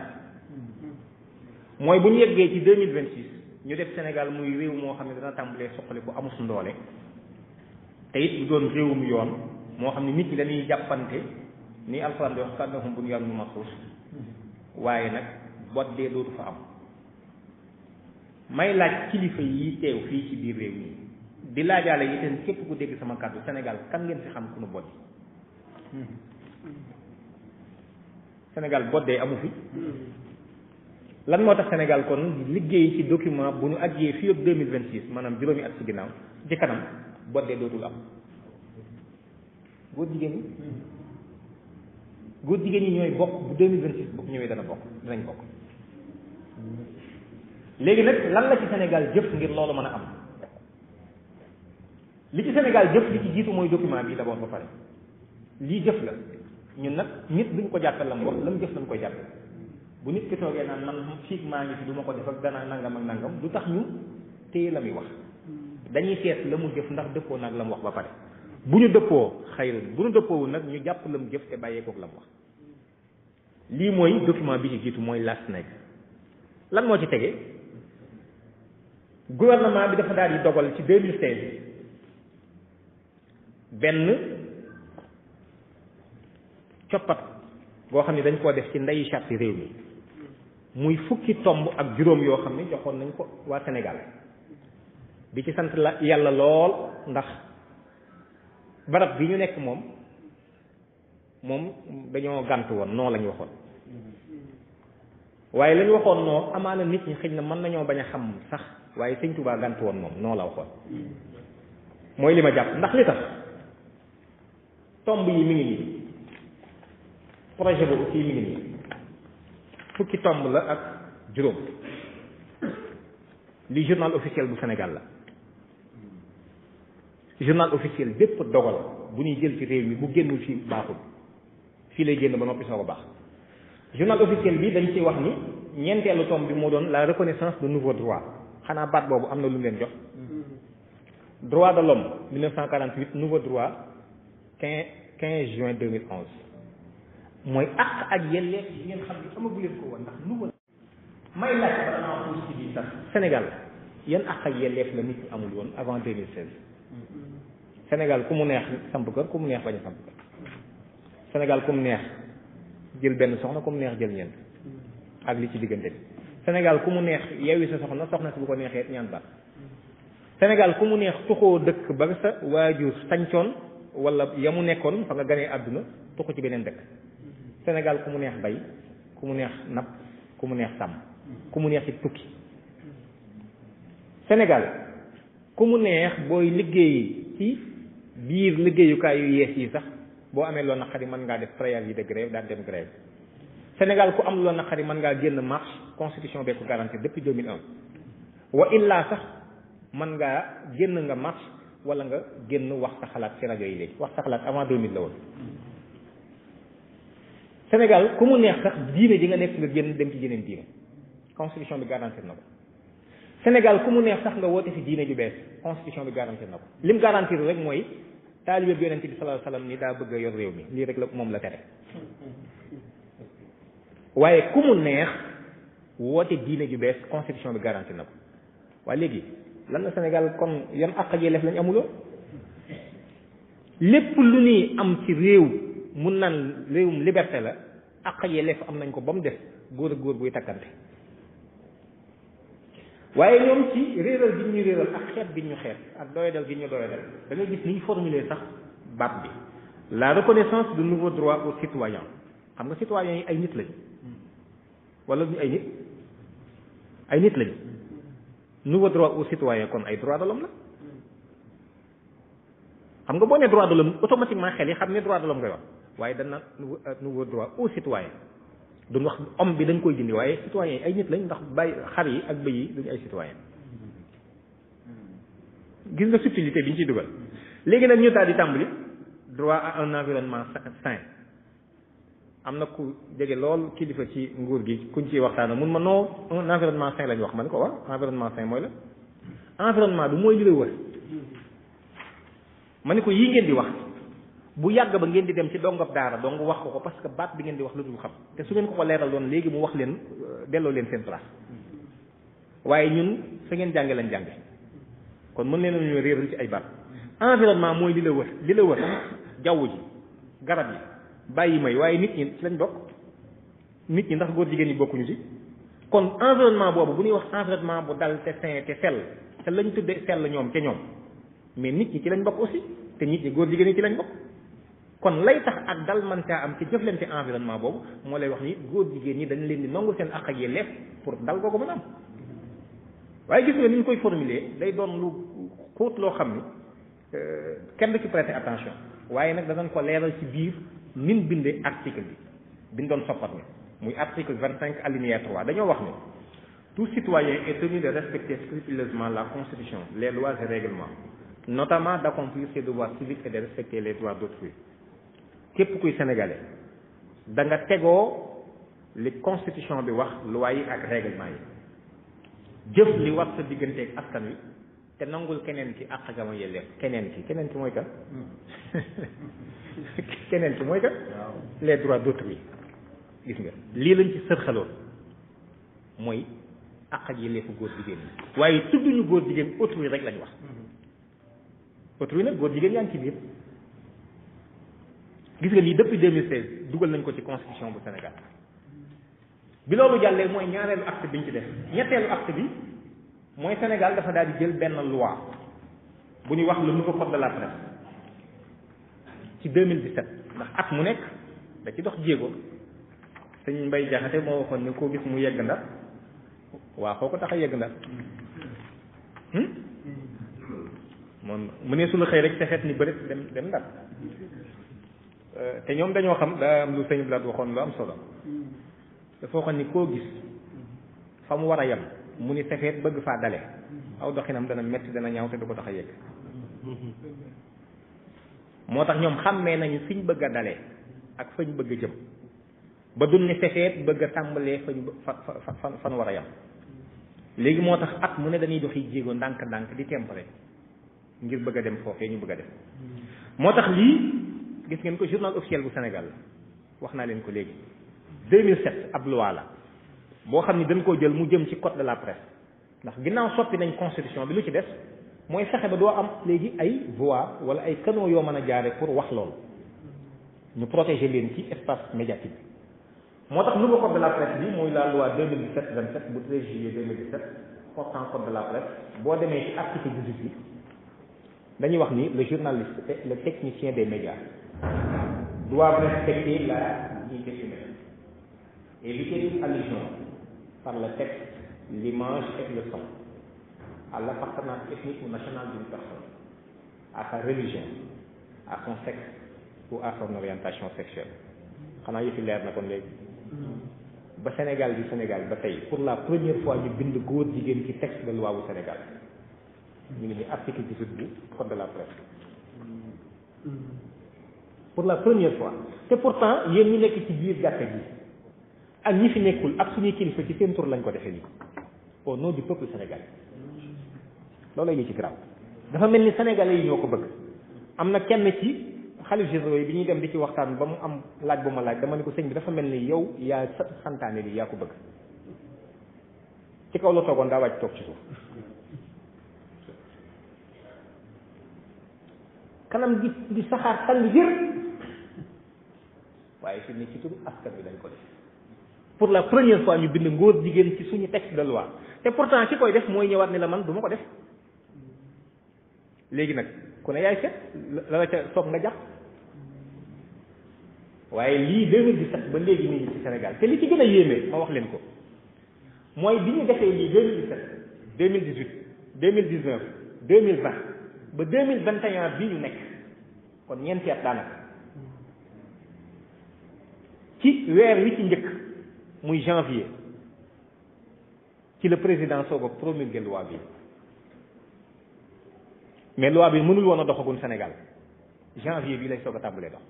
mooy bu ñu yeggee ci 2026 ñu def Sénégal muy réew moo xam ne dana tàmbalee soxali ko amus ndoole te it du doon réewum yoon moo xam ne nit ñi dañuy jàppante ni alxuraan di wax kànnahum bunyaanun marsuus waaye nag boddee dootu fa am may laaj kilifa yi teew fii ci biir réew mi di laajaale itam képp ku dégg sama kàddu Sénégal kan ngeen fi xam ku nu boddi Sénégal boddee amu fi lan moo tax Sénégal kon liggéey ci document bu ñu ajjee fii ak 2026 maanaam juróomi at ci ginnaaw ci kanam boddee dootul am góor jigéen ñi ñooy bokk bu 2026 bu ñëwee danañ bokk léegi nag lan la ci Sénégal jëf ngir loolu mën a am li ci Sénégal jëf li ci jiitu mooy document bi d'abord ba pare lii jëf la ñun nag nit duñ ko jàppee la mu wax la mu jëf lañ koy jàppe bu nit ki toogee naan man fii maa ngi fi du ma ko def ak dana nangam ak nangam du tax ñu téye la muy wax dañuy seet la mu jëf ndax dëppoo nag la mu wax ba pare bu ñu dëppoo xayran bu ñu dëppoowul nag ñu jàpp la mu jëf te bàyyee kook la mu wax lii mooy document bi ci jiitu mooy la SNEG lan moo ci tege gouvernement bi dafa daal di dogal ci 2016 benn coppat boo xam ne dañ koo def ci ndeyi charte réew mi muy fukki tomb ak juróom yoo xam ne joxoon nañ ko waa Sénégal di ci sant la yàlla lool ndax barab bi ñu nekk moom dañoo gàntu woon noo lañu waxoon waaye lañu waxoon noo amaana nit ñi xëy na mën nañoo bañ a xam sax waaye sëñ Tuubaa gàntu woon moom noo la waxoon mooy li ma jàpp ndax li tax tomb yi mi ngi nii projet boobu aussi mi ngi nii fukki tomb la ak juróom li journal officiel bu Sénégal la journal officiel bépp dogal bu ñuy jël ci réew mi bu génnul fii baaxul fii lay génn ba noppi soo ko baax journal officiel bi dañ ci wax ni ñeenteelu tomb bi moo doon la reconnaissance de nouveaux droits xanaa baat boobu am na lu mu leen jox droit de l'homme 1948 nouveau droit 15 juin 2011 mooy àq ak yelleef yi ngeen xam ne amagu leen ko woon ndax nouveau may laaj ba dama xuus ci biir sax Sénégal yan àq ak yelleef la nit ñi amul woon avant 2016 Sénégal ku mu neex samp kër ku mu neex bañ a samp kër Sénégal ku mu neex jël benn soxna ku mu neex jël ñeent ak li ci diggante bi Sénégal ku mu neex yeewi sa soxna si bu ko neexee ñaan baat Sénégal ku mu neex tuxoo dëkk ba sa waajur sañcoon wala ya mu nekkoon fa nga ganee àdduna tuxu ci beneen dëkk Sénégal ku mu neex bay ku mu neex napp ku mu neex sàmm ku mu neex ci tukki Sénégal ku mu neex booy liggéey ci biir liggéeyukaay yu yees yi sax boo amee loo naqari mën ngaa def préavis de grève daal dem grève Sénégal ku am loo naqari mën ngaa génn marche constitution bee ko garanti depuis 2001 wa illaa sax mën ngaa génn nga marche wala nga génn wax sa xalaat ci rajo yi léegi wax sa xalaat avant 2000 la woon Sénégal ku mu neex sax diine ji nga nekk nga génn dem ci jeneen diine constitution bi garantir na ko Sénégal ku mu neex sax nga woote ci diine ju bees constitution bi garantir na ko lim garantir rek mooy taalibe bi yonent bi sallallahu alayhi wasallam ni daa bëgg a yor réew mi lii rek la moom la tere waaye ku mu neex woote diine ju bees constitution bi garantir na ko waaye léegi lan la Sénégal kon yan àq ak yelleef lañ amuloo lépp lu ñuy am ci réew mun naan réewum liberté la àq ak yelleef am nañ ko ba mu def góor ak góor buy takkante waaye ñoom ci réeral gi ñu réeral ak xeet gi ñu xeet ak doyadal gi ñu doyadal da ngay gis ni ñu formuler sax baat bi la reconnaissance de nouveaux droits aux citoyens xam nga citoyens yi ay nit lañu wala ñu ay nit lañu nouveau droit aux citoyens kon ay droits de l'homme la xam nga boo nee droit de l'homme automatiquement xel yi xam ne droit de l'homme ngay wax waaye dañ naan nouveau droit aux citoyens duñ wax homme bi dañ koy dindi waaye citoyens yi ay nit lañ ndax bàyyi xar yi ak bëy yi duñu ay citoyens gis nga subtilité bi ñu ciy dugal léegi nag ñu daal di tàmbali droit à un environnement sain am na ku jege lool kilifa ci nguur gi kuñ ciy waxtaana mun ma non un environnement sain la ñu wax ma ne ko waaw environnement sain mooy la environnement du mooy li la wër ma ne ko yii ngeen di wax bu yàgg ba ngeen di dem ci dongab daara dong wax ko parce que baat bi ngeen di wax lu dul xam te su ngeen ko leeral doon léegi mu wax leen delloo leen seen place waaye ñun fa ngeen jànge lañ jànge kon mën leen nañu réeral ci ay baat environnement mooy li la wër jaww ji garab yi bàyyi may waaye nit ñi ci lañ bokk nit ñi ndax góor jigéen ñi bokkuñu ci kon environnement boobu bu ñuy wax environnement bu dal te sain te sell te lañ tudde sell ñoom ca ñoom mais nit ñi ci lañ bokk aussi te nit ñi góor jigéen ñi ci lañ bokk kon lay tax ak dal man caa am ci jëflante environnement boobu moo lay wax ni góor jigéen ñi dañ leen di nangu seen àq ak yelleef pour dal googu mën a am waaye gis nga ni ñu koy formuler day doon lu xóot loo xam ni kenn du ci prêter attention waaye nag danañ ko leeral ci biir nin bindee article bi biñ doon soppat ni muy article 25 alinéa 3 dañoo wax ne tout citoyen est tenu de respecter scrupuleusement la constitution les lois et règlements notamment d'accomplir ses devoirs civiques et de respecter les droits d'autrui képp kuy sénégalais da nga tegoo li constitution bi wax loi yi ak règlement yi jëf li war sa digganteeg askan wi te nangul keneen ki àq gama yelleef keneen ki mooy kan keneen ki mooy kan les droits d'autrui gis nga lii lañ ci sërxaloon mooy àq ak yelleefu góor jigéen ñi waaye tudduñu góor jigéen autrui rek lañ wax autrui nag góor jigéen yaa ngi ci biir gis nga lii depuis 2016 dugal nañ ko ci constitution bu Sénégal bi loolu jàllee mooy ñaareelu acte bi ñu ci def ñetteelu acte bi mooy Sénégal dafa daal di jël benn loi bu ñuy wax le nouveau code de la presse ci 2017 ndax at mu nekk da ci dox jéego sëñ Mbay Jaxate moo waxoon ne koo gis mu yegg ndar waa foo ko tax a yegg ndar moom mu ne su la xëy rek te xeet ni bëri dem ndar te ñoom dañoo xam daa am lu sëñ Blaat waxoon lu am solo dafa waxoon ni koo gis fa mu war a yem mu ni sefeet bëgg faa dale aw doxinam dana metti dana ñaaw te du ko tax a yegg moo tax ñoom xàmmee nañu fiñ bëgg a dalee ak fañ bëgg a jëm ba duñ ne sefeet bëgg a tàmbalee fan war a yem léegi moo tax at mu ne dañuy doxi jéego ndànk-ndànk di tempore ngir bëgg a dem foofee ñu bëgg a dem moo tax lii gis ngeen ko journal officiel bu Sénégal la wax naa leen ko léegi 2007 ab loi la boo xam ni dañ koo jël mu jëm ci code de la presse ndax ginnaaw soppi nañ constitution bi lu ci des mooy fexe ba doo am léegi ay voix wala ay canaux yoo mën a jaare pour wax loolu ñu protéger leen ci espace médiatique bi moo tax nouveau code de la presse bi mooy la loi 2017-27 bu 13 juillet 2017 portant code de la presse boo demee ci article 18 dañuy wax ni le journaliste et le technicien des médias doivent respecter la dignité humaine, éviter toute allusion par le texte, l'image et le son à l'appartenance ethnique ou nationale d'une personne, à sa religion, à son sexe ou à son orientation sexuelle xanaa yëfi leer na kon léegi ba Sénégal di Sénégal ba tey pour la première fois ñu bind góor jigéen ci texte de loi bu Sénégal ñu ngi ni article 18 bu code de la presse pour la première fois te pourtant yéen ñi nekk ci biir gàtte gi ak ñi fi nekkul ak suñuy kilifa ci seen tur lañ ko defee nii au nom du peuple sénégalais loolu ñu ci garaaw dafa mel ni sénégalais yi ñoo ko bëgg am na kenn ci xalif généraux yi bi ñuy dem di ci waxtaan ba mu am laaj bu ma laaj dama ne ko sëñ bi dafa mel ni yow yaa santaane li yaa ko bëgg ci kaw la toogoon daa wàcc toog ci suuf kanam di saxaar tàng jër waaye fi ne ci turu askan bi dañ ko def pour la première fois ñu bind ngóor jigéen ci suñu texte de loi te pourtant ki koy def mooy ñëwaat ne la man du ma ko def léegi nag ku ne yaay seet la la ca soog nga jàpp waaye lii 2017 ba léegi nii ci Sénégal te li ci gën a yéeme ma wax leen ko mooy bi ñu defee lii 2017 2018 2019 2020 ba 2021 bii ñu nekk kon ñeenti at daanaka ci weer wi ci njëkk muy janvier ci le président soog a promulguer loi bi mais loi bi mënul woon a doxagun Sénégal janvier bi lay soog a tàmbalee dox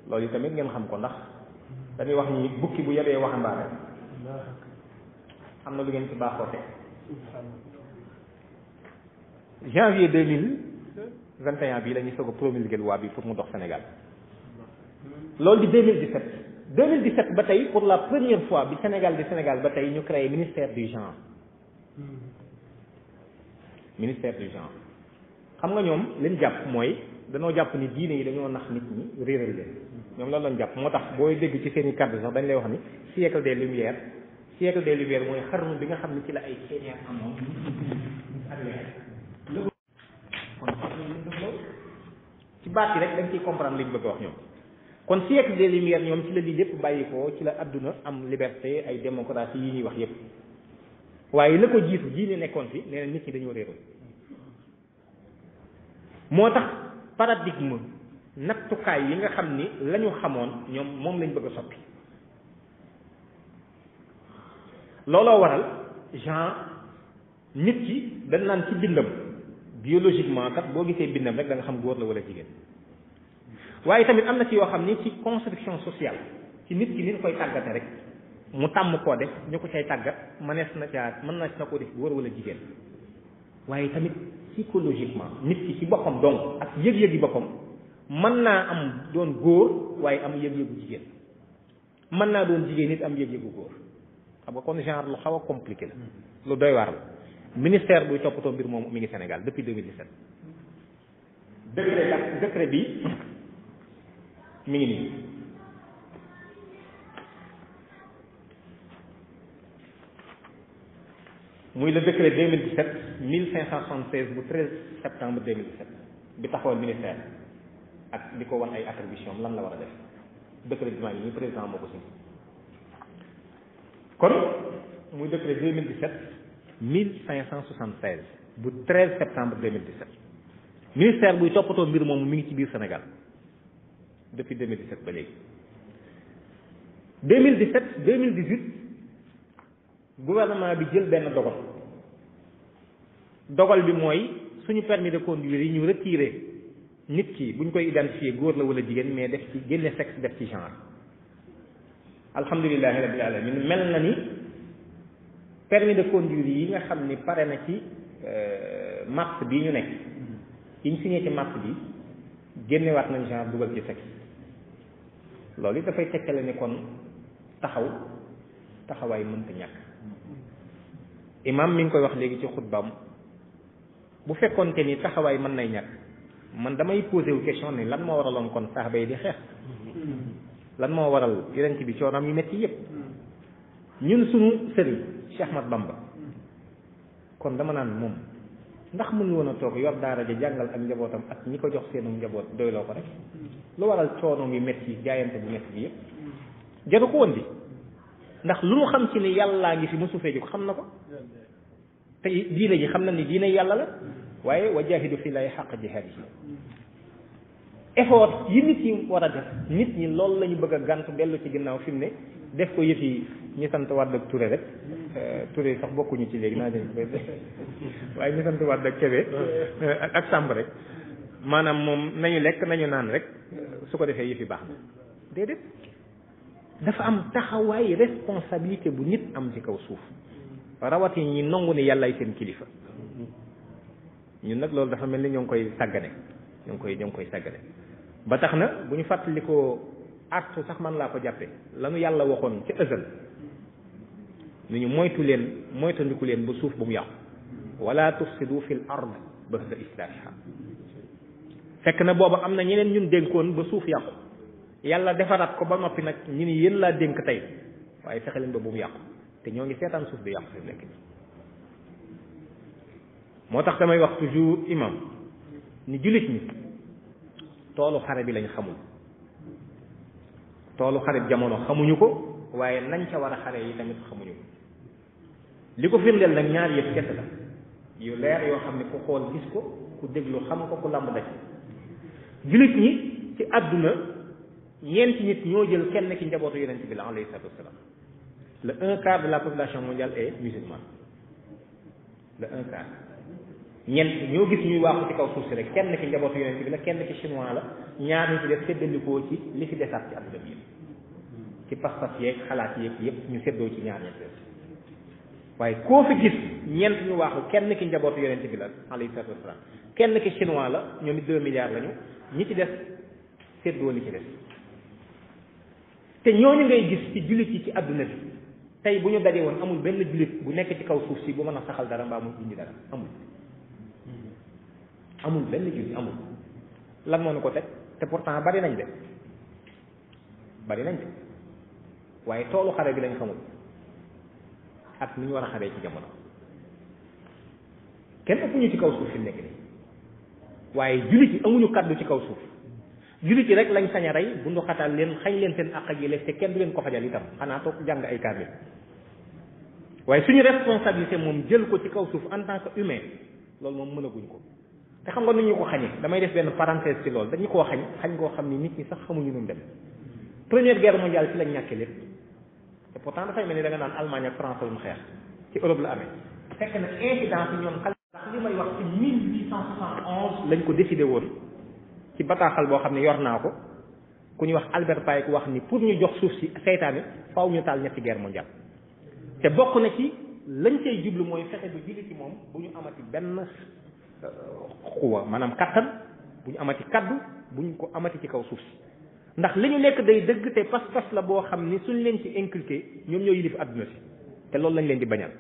loolu tamit ngeen xam ko ndax dañuy wax ni bukki bu yebee waxambaane am na lu ngeen ci baaxoo teg janvier 2021 bii la ñuy soog a promulguer loi bi pour mu dox Sénégal loolu di 2017 ba tey pour la première fois bi Sénégal di Sénégal ba tey ñu créé ministère du genre ministère du genre xam nga ñoom leen jàpp mooy dañoo jàpp ni diine yi dañoo nax nit ñi réeral leen ñoom loolu lañ jàpp moo tax booy dégg ci seen i kàddu sax dañ lay wax ni siècle des lumières mooy xarnu bi nga xam ne ci la ay Kenya amoon ci baat yi rek dañ ciy comprendre liñ bëgg a wax ñoom kon siècle des lumières ñoom ci la lii lépp bàyyi ko ci la adduna am liberté ay démocratie yi ñuy wax yépp waaye la ko jiitu diine nekkoon fi nee na nit ñi dañoo réeroon moo tax paradigme nattukaay yi nga xam ni la ñu xamoon ñoom moom lañ bëgg a soppi looloo waral genre nit ki dañ naan ci bindam biologiquement kat boo gisee bindam rek da nga xam góor la wala jigéen waaye tamit am na ci yoo xam ni ci construction sociale ci nit ki ni ñu koy tàggate rek mu tàmm koo def ñu ko cay tàggat mën na koo def góor wala jigéen waaye tamit psychologiquement nit ki ci boppam donc ak yëg-yëgi boppam mën naa am doon góor waaye am yëg-yëgu jigéen mën naa doon jigéen nit am yëg-yëgu góor xam nga kon genre lu xaw a compliqué la lu doy waar la ministère buy toppatoo mbir moomu mi ngi Sénégal depuis 2017 décret bi mi ngi nii muy le décret 1576 bu 13 septembre 2017 bi taxawal ministère ak di ko wan ay attribution lan la war a def décret bi maa ngi nii président moo ko signé kon muy décret 1576 bu 13 septembre 2017 ministère buy toppatoo mbir moomu mi ngi ci biir Sénégal depuis 2017 ba léegi 2017 2018 gouvernement bi jël benn dogal bi mooy suñu permis de conduire yi ñu retiré nit ki bu ñu koy identifier góor la wala jigéen mais def ci génne sexe def ci genre alhamdulilahi rabbil alamin mel na ni permis de conduire yi nga xam ni pare na ci mars bii ñu nekk yi ñu signé ci mars bi génnewaat nañ genre dugal ci sexe loolu it dafay tekkale ni kon taxawaay mënta ñàkk imam mi ngi koy wax léegi ci xutbaam bu fekkoonte ni taxawaay mën nay ñàkk man damay posé wu question ni lan moo waraloon kon saxaaba yi di xeex lan moo waral yonent bi coonaam yu metti yépp ñun suñu sëriñ Cheikh Ahmad Bamba kon dama naan moom ndax mënu woon a toog yor daara ja jàngal ak njabootam ak ñi ko jox seenu njaboot doyloo ko rek lu waral coono yu metti jaayante bu metti bi yépp jaru ko woon bi ndax lu mu xam ci ni yàllaa ngi fi mosu fee jóg xam na ko te diine ji xam na ni diine yàlla la waaye wa jaahidu fi laahi xaq jihaadihi effort yi nit ñi war a def nit ñi loolu la ñu bëgg a gàntu dellu ci ginnaaw fi mu ne def ko yëf yi ñu sant Wade ak Touré rek Touré sax bokkuñu ci léegi naa dañ ko waaye ñu sant Wade ak Kébé ak Samb rek maanaam moom nañu lekk nañu naan rek su ko defee yëf yi baax na déedéet dafa am taxawaay responsabilité bu nit am ci kaw suuf rawati ñi nangu ne yàllaay seen kilifa ñun nag loolu dafa mel ni ñoo ngi koy sàggane ñoo ngi koy sàggane ba tax na bu ñu fàttalikoo artu sax man laa ko jàppe lanu yàlla waxoon ca ësal nu ñu moytandiku leen ba suuf bu mu yàqu wala tufsidu fil ard ba'da islahiha fekk na booba am na ñeneen ñun dénkoon ba suuf yàqu yàlla defaraat ko ba noppi nag ñu ni yéen laa dénk tey waaye fexe leen ba bu mu yàqu te ñoo ngi seetaan suuf bi yàqu fi nekk moo tax damay wax toujours imam ni jullit ñi toolu xare bi lañ xamul toolu xare bi jamono xamuñu ko waaye nañ ca war a xare yi tamit xamuñu ko li ko firndeel nag ñaar yëpp kese la yu leer yoo xam ne ku xool gis ko ku déglu xam ko ku làmb daj jullit ñi ci àdduna ñeenti nit ñoo jël kenn ki njabootu yonent bi la alayhi salaatu wasalaam le un quart de la population mondiale est musulmane le un quart ñeent ñoo gis ñuy waaxu ci kaw suuf si rek kenn ki njabootu yonent bi la kenn ki chinois la ñaar ñi ci def séddalikoo ci li fi desaat ci àdduna bi yëpp ci pas-pas yeeg xalaat yeeg yëpp ñu séddoo ci ñaar ñett waaye koo fi gis ñeent ñu waaxu kenn ki njabootu yonent bi la alayhi salaatu wasalaam kenn ki chinois la ñoom it 2 milliards lañu ñi ci des séddoo li ci des te ñooñu ngay gis ci jullit yi ci àdduna bi tey bu ñu daje woon amul benn jullit bu nekk ci kaw suuf si bu mën a saxal dara mbaa mu indi dara amul benn jullit amul lan moo nu ko teg te pourtant bari nañ de waaye toolu xare bi lañ xamul ak ni ñu war a xaree ci jamono kenn ëpp ñu ci kaw suuf fi nekk nii waaye jullit yi amuñu kaddu ci kaw suuf jullit yi rek lañ sañ a rey bu ndoxatal leen xañ leen seen àq ak yelleef te kenn du leen ko fajal itam xanaa toog jàng ay kaamil waaye suñu responsabilité moom jël ko ci kaw suuf en tant que humain loolu moom mënaguñ ko te xam nga nu ñu ko xañee damay def benn parenthèse ci loolu dañu koo xañ koo xam ni nit ñi sax xamuñu nu mu dem première guerre mondiale ci lañ ñàkkee lépp te pourtant dafay mel ni da nga naan Allemagne ak France lu xeex ci Europe la amee fekk na incidence yi ñoom xale ndax li may wax ci 1871 lañ ko décidé woon ci bataaxal boo xam ne yor naa ko ku ñuy wax Albert Pike wax ni pour ñu jox suuf si seytaane faaw ñu taal ñetti guerre mondiale te bokk na ci lañ cay jublu mooy fexe ba julli ci moom bu ñu amati benn xuwa maanaam kattan bu ñu amati kaddu bu ñu ko amati ci kaw suuf si ndax li ñu nekk day dëgg te pas-pas la boo xam ni suñ leen ci inculqué ñoom ñoo yilif àdduna si te loolu lañ leen di bañal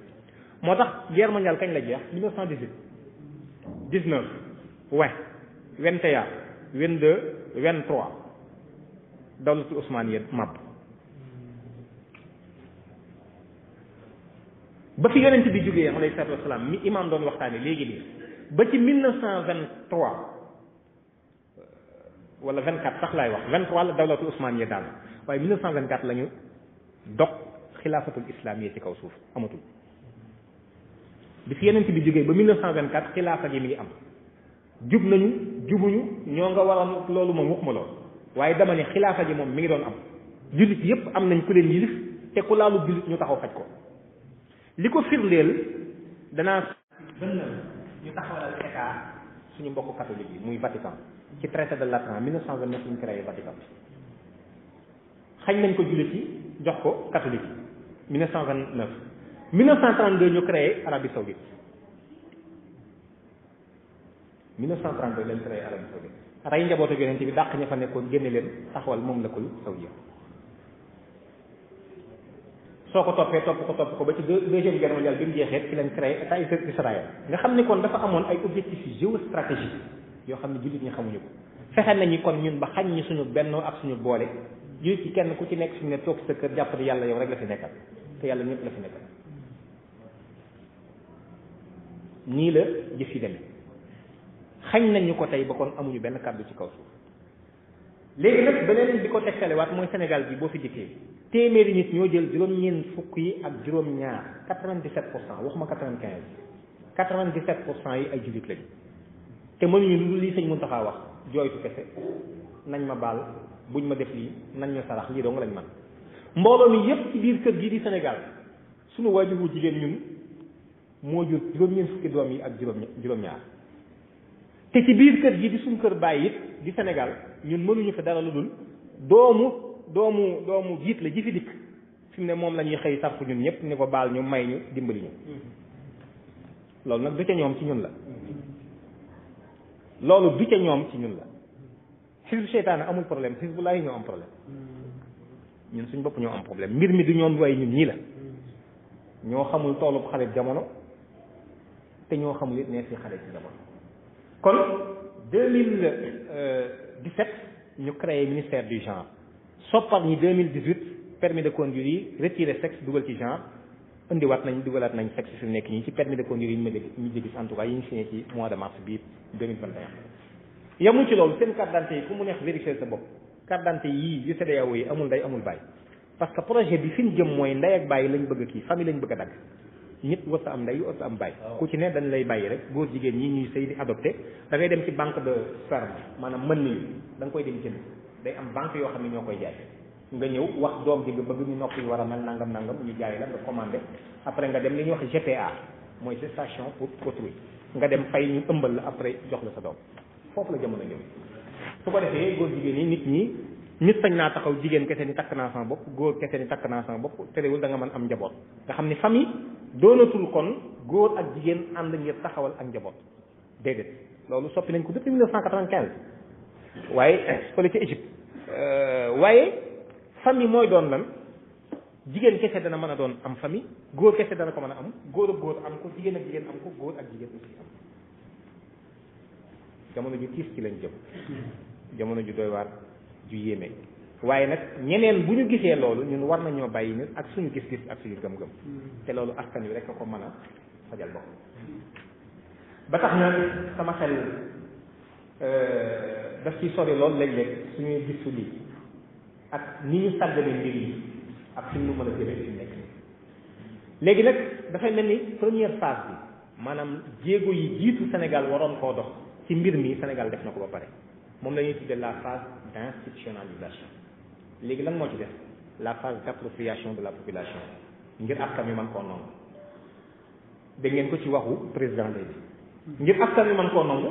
moo tax guerre mondiale kañ la jeex 1918 19 20 21 22 23 dawlatu Osmaniya màbb ba fi yonent bi jógee alayhi salaatu wasalaam mi imaam doon waxtaane léegi nii ba ci 1923 wala 24 sax laay wax 23 la dawlatu Osmaniya daal waaye 1924 la ñu dog xilaafatul islaamiya ci kaw suuf amatul bi fi yonent bi jógee ba 1924 xilaafa gi mi ngi am jub nañu jubuñu ñoo nga waral loolu moom waxuma lool waaye dama ne xilaafa gi moom mi ngi doon am jullit yépp am nañ ku leen yilif te ku laalu jullit ñu taxaw faj ko li ko firndeel danaa benn ñu taxawalal état suñu mbokku catholique yi muy Vatican ci traité de Latran 1929 ñu créé Vatican xañ nañ ko jullit yi jox ko catholique yi 1929 1932 ñu créé Arabie Saoudite 1932 lañ créé Arabie Saoudite rey njabootu yonent bi dàq ña fa nekkoon génne leen taxawal moom la kul saoudia soo ko toppee topp ko ba ci deuxième guerre mondiale bi mu jeexee ci lañ créé état Israël nga xam ni kon dafa amoon ay objectifs géostratégiques yoo xam ne jullit ñi xamuñu ko fexe nañu kon ñun ba xañ ñi suñu bennoo ak suñu boole jullit ci kenn ku ci nekk suñu ne toog sa kër jàpp ni yàlla yow rek la fi nekkal te yàlla ñëpp la fi nekkal nii la jëf yi demee xañ nañu ko tey ba kon amuñu benn kàddu ci kaw suuf léegi nag beneen bi ko tegtalewaat mooy Sénégal bi boo fi dikkee téeméeri nit ñoo jël juróom-ñeent fukk yi ak juróom-ñaar 97% waxuma 95 97% yi ay jullit lañu te mënuñu lu lii sëñ Muntaxa wax jooytu kese nañ ma baal buñ ma def lii nañ ma sarax lii dong lañ man mbooloo mi yépp ci biir kër gi di Sénégal suñu waajur wu jigéen ñun moo jur juróom-ñeent fukki doom yi ak juróom-ñaar te ci biir kër gi di suñu kër bàyyi it di Sénégal ñun mënuñu fi dara lu dul doomu jiit la ji fi dikk fi mu ne moom la ñuy xëy sarfu ñun ñëpp ni ko baal ñu may ñu dimbali ñu loolu nag du ca ñoom ci ñun la loolu du ca ñoom ci ñun la xisbu seytaane amul problème xisbu laay ñoo am problème ñun suñ bopp ñoo am problème mbir mi du ñoom waaye ñun ñii la ñoo xamul toolub xale jamono te ñoo xamul it nees yi xale ci jamono kon 2017 ñu créé ministère du genre soppar ñi 2018 permis de conduire yi retiré sexe dugal ci genre dugalaat nañ sexe fi mu nekk nii ci permis de conduire yi ñu gis en tout cas yi ñu signé ci mois de mars bii 2021 yamul ci loolu seen carte d'identité yi ku mu neex vérifier sa bopp carte d'identité yii yu CEDEAO yi amul ndey amul baay parce que projet bi fi ñu jëm mooy ndey ak baay lañ bëgg a kii famille lañ bëgg a dagg nit warta am ndey warta am baay ku ci ne dañ lay bàyyi rek góor jigéen ñi ñuy sëy di adopté da ngay dem ci banque de sperme maanaam mën nii da nga koy dem jënd day am banque yoo xam ne ñoo koy jaay nga ñëw wax doom ji nga bëgg ñu nopp yi war a mel nangam ñu jaay la nga commandé après nga dem li ñuy wax GPA mooy gestation pour autrui nga dem fay ñu ëmbal la après jox la sa doom foofu la jamono jëm su ko defee góor jigéen yi nit sañ naa taxaw jigéen kese ni takk naa sama bopp góor kese ni takk naa sama bopp terewul da nga mën am njaboot nga xam ni famille doonatul kon góor ak jigéen ànd ngir taxawal ak njaboot déedéet loolu soppi nañ ko depuis 1995 waaye fële ci Égypte waaye famille mooy doon lan jigéen kese dana mën a doon am famille góor kese dana ko mën a am góor ak góor am ko jigéen ak jigéen am ko góor ak jigéen aussi am jamono ju tiis ci lañ jëm jamono ju doy waar ju yéeme waaye nag ñeneen bu ñu gisee loolu ñun war nañoo bàyyi nit ak suñu gis-gis ak suñu gëm-gëm te loolu askan wi rek a ko mën a fajal bopp ba tax na sama xel daf ci sori loolu léeg-léeg suñuy gisu lii ak ni ñu sàggane mbir yi ak suñu mën a jëmee fi nekk léegi nag dafay mel ni première phase bi maanaam jéego yi jiitu Sénégal waroon koo dox ci mbir mi Sénégal def na ko ba pare moom la ñuy tuddee la phase d'institutionnalisation léegi lan moo ci def la phase d'appropriation de la population ngir askan wi mën koo nangu dégg ngeen ko ci waxu président léegi ngir askan wi mën koo nangu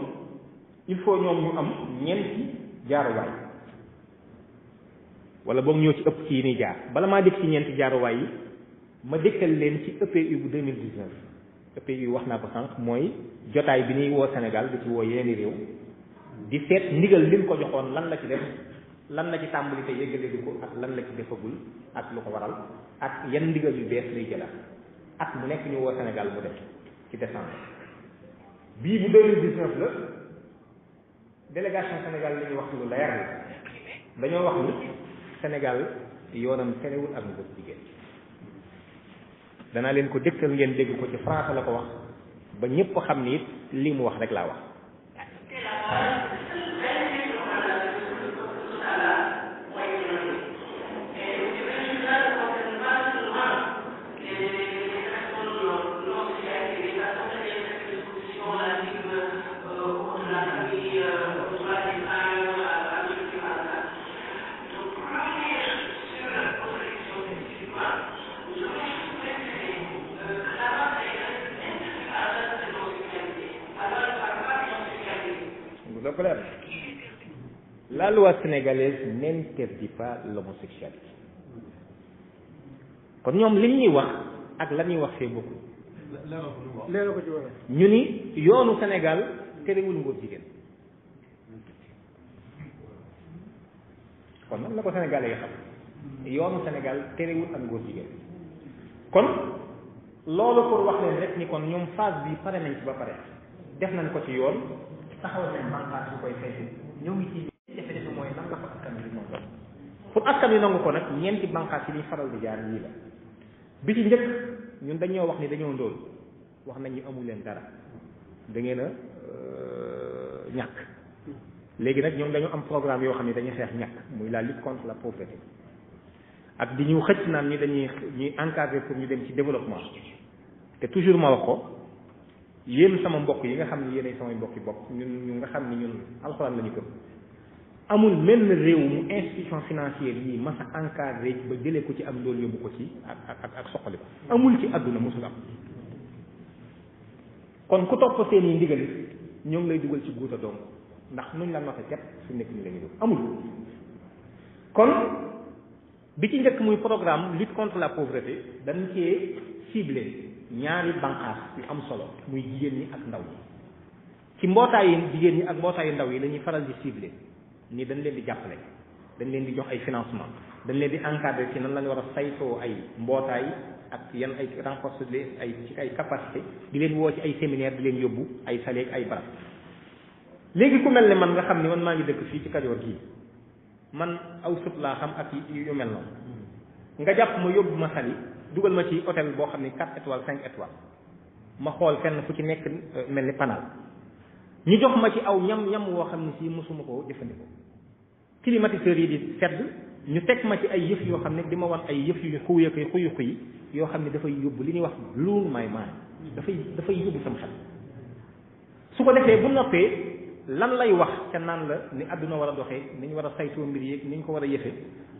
il faut ñoom ñu am ñeenti jaaruwaay wala boog ñoo ci ëpp ci yi ñuy jaar bala maa dégg ci ñeenti jaaruwaay yi ma dëkkal leen ci EPU bu 2019 EPU wax naa ko sànq mooy jotaay bi ñuy woo Sénégal di ci woo yeneen réew di seet ndigal li mu ko joxoon lan la ci def lan la ci tàmbali te yëggaleegu ko ak lan la ci defagul ak lu ko waral ak yan ndigal yu bees lay jëlaat at mu nekk ñu woo Sénégal mu def ci décembre bii bu 2019 la délégation Sénégal li ñuy wax lu leer la dañoo wax ni Sénégal yoonam terewul ak ngóor jigéen danaa leen ko dëkkal ngeen dégg ko ci français la ko wax ba ñëpp xam ni it li mu wax rek laa wax La loi sénégalaise n'interdit pas l'homosexualité kon ñoom li ñuy wax ak la ñuy wax fee bokkul ñu ni yoonu Sénégal terewul ngóor jigéen kon nag la ko Sénégalais yi xam yoonu Sénégal terewul ak ngóor jigéen kon loolu pour wax leen rek ni kon ñoom phase bi pare nañ ci ba pare def nañ ko ci yoon taxaw nañ bànqaas bu koy saytu ñoo ngi ci jafe-jafe mooy nan la ko askan wi nangu pour askan wi nangu ko nag ñeenti bànqaas yi ñuy faral di jaar yii la bi ci njëkk ñun dañoo wax ni dañoo ndóol wax nañ ñu amul leen dara da ngeen a ñàkk léegi nag ñoom dañu am programme yoo xam ne dañuy xeex ñàkk muy la lutte contre la pauvreté ak di ñu xëcc naan ñi ñuy encadrer pour ñu dem ci développement te toujours ma wax ko yéen sama mbokk yi nga xam ne yéenay samay mbokk yi bopp ñun ñu nga xam ni ñun alxuraan la ñu gëm amul menn réew mu institution financière yi mas a encadré ba jëlee ko ci am loolu yóbbu ko ci ak soxali ko amul ci àdduna mosul am. kon ku topp seen i ndigal ñoo ngi lay dugal ci guuta doom ndax nuñ la noté ket su nekk ni la ñu def amul. kon bi ci njëkk muy programme lutte contre la pauvreté dañ cee ciblé ñaari banqaas yu am solo muy jigéen ñi ak ndaw ñi ci mbootaayu jigéen ñi ak mbootaayu ndaw yi la ñuy faral di ciblé ni dañ leen di jàppale dañ leen di jox ay financement dañ leen di encadré ci nan la ñu war a saytoo ay mbootaay ak yan ay renforcer ay ci ay capacité di leen woo ci ay séminaire di leen yóbbu ay saleeg ay barab. léegi ku mel ne man nga xam ni man maa ngi dëkk fii ci Kajoor gii man aw sut laa xam ak yu mel noonu nga jàpp ma yóbbu ma sali dugal ma ci hôtel boo xam ni 4 étoiles 5 étoiles ma xool fenn fu ci nekk mel ni panal ñu jox ma ci aw ñam woo xam ne si mosuma koo jëfandikoo climatiseurs yi di sedd ñu teg ma ci ay yëf yoo xam ne di ma wan ay yëf yu xuy yoo xam ne dafay yóbbu li ñuy wax blow my mind dafay yóbbu sam xel su ko defee bu noppee lan lay wax ca naan la ni àdduna war a doxee ni ñu war a saytoo mbir yeeg ni ñu ko war a yëfe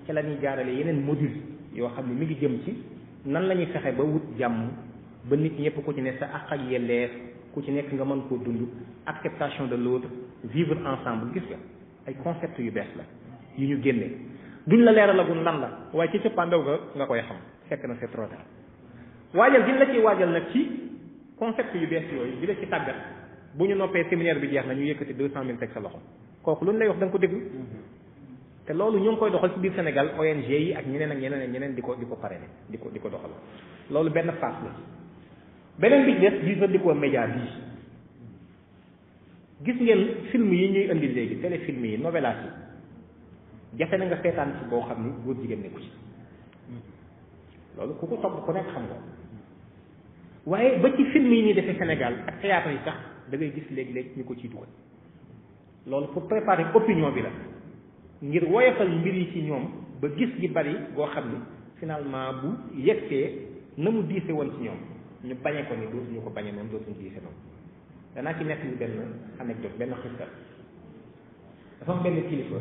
ca la ñuy jaarale yeneen module yoo xam ne mi ngi jëm ci nan la ñuy fexe ba wut jàmm ba nit ñëpp ku ci ne sa àq ak yelleef ku ci nekk nga mën koo dund acceptation de l'autre vivre ensemble gis nga ay concept yu bees la yu ñu génnee duñ la leeralagul lan la waaye ci cëppaandaw ga nga koy xam fekk na c'est trop tard waajal gi la ciy waajal nag ci concept yu bees yooyu di la ci tàggat bu ñu noppee séminaire bi jeex na ñu yëkkati 200 000 teg sa loxo kooku lu ñu lay wax da nga ko déglu te loolu ñu ngi koy doxal ci biir Sénégal ONG yi ak ñeneen ak ñeneen di ko parrainé di ko doxal loolu benn phase la beneen bi des jëfandikoo média bii gis ngeen film yi ñuy indi léegi téléfilm yi novelas yi jafe na nga seetaan ci boo xam ni góor jigéen nekku ci loolu ku ko topp ku nekk xam nga waaye ba ci film yi ñuy defee Sénégal ak théâtre yi sax da ngay gis léegi-léegi ñu ko ciy dugal loolu pour préparer opinion bi la ngir woyofal mbir yi ci ñoom ba gis gi bari boo xam ni finalement bu yegsee na mu diise woon ci ñoom ñu bañee ko ni dootuñu ko bañee noonu dootuñu diise noonu danaa ci nekk ni benn anecdote benn xista dafa am benn kilifa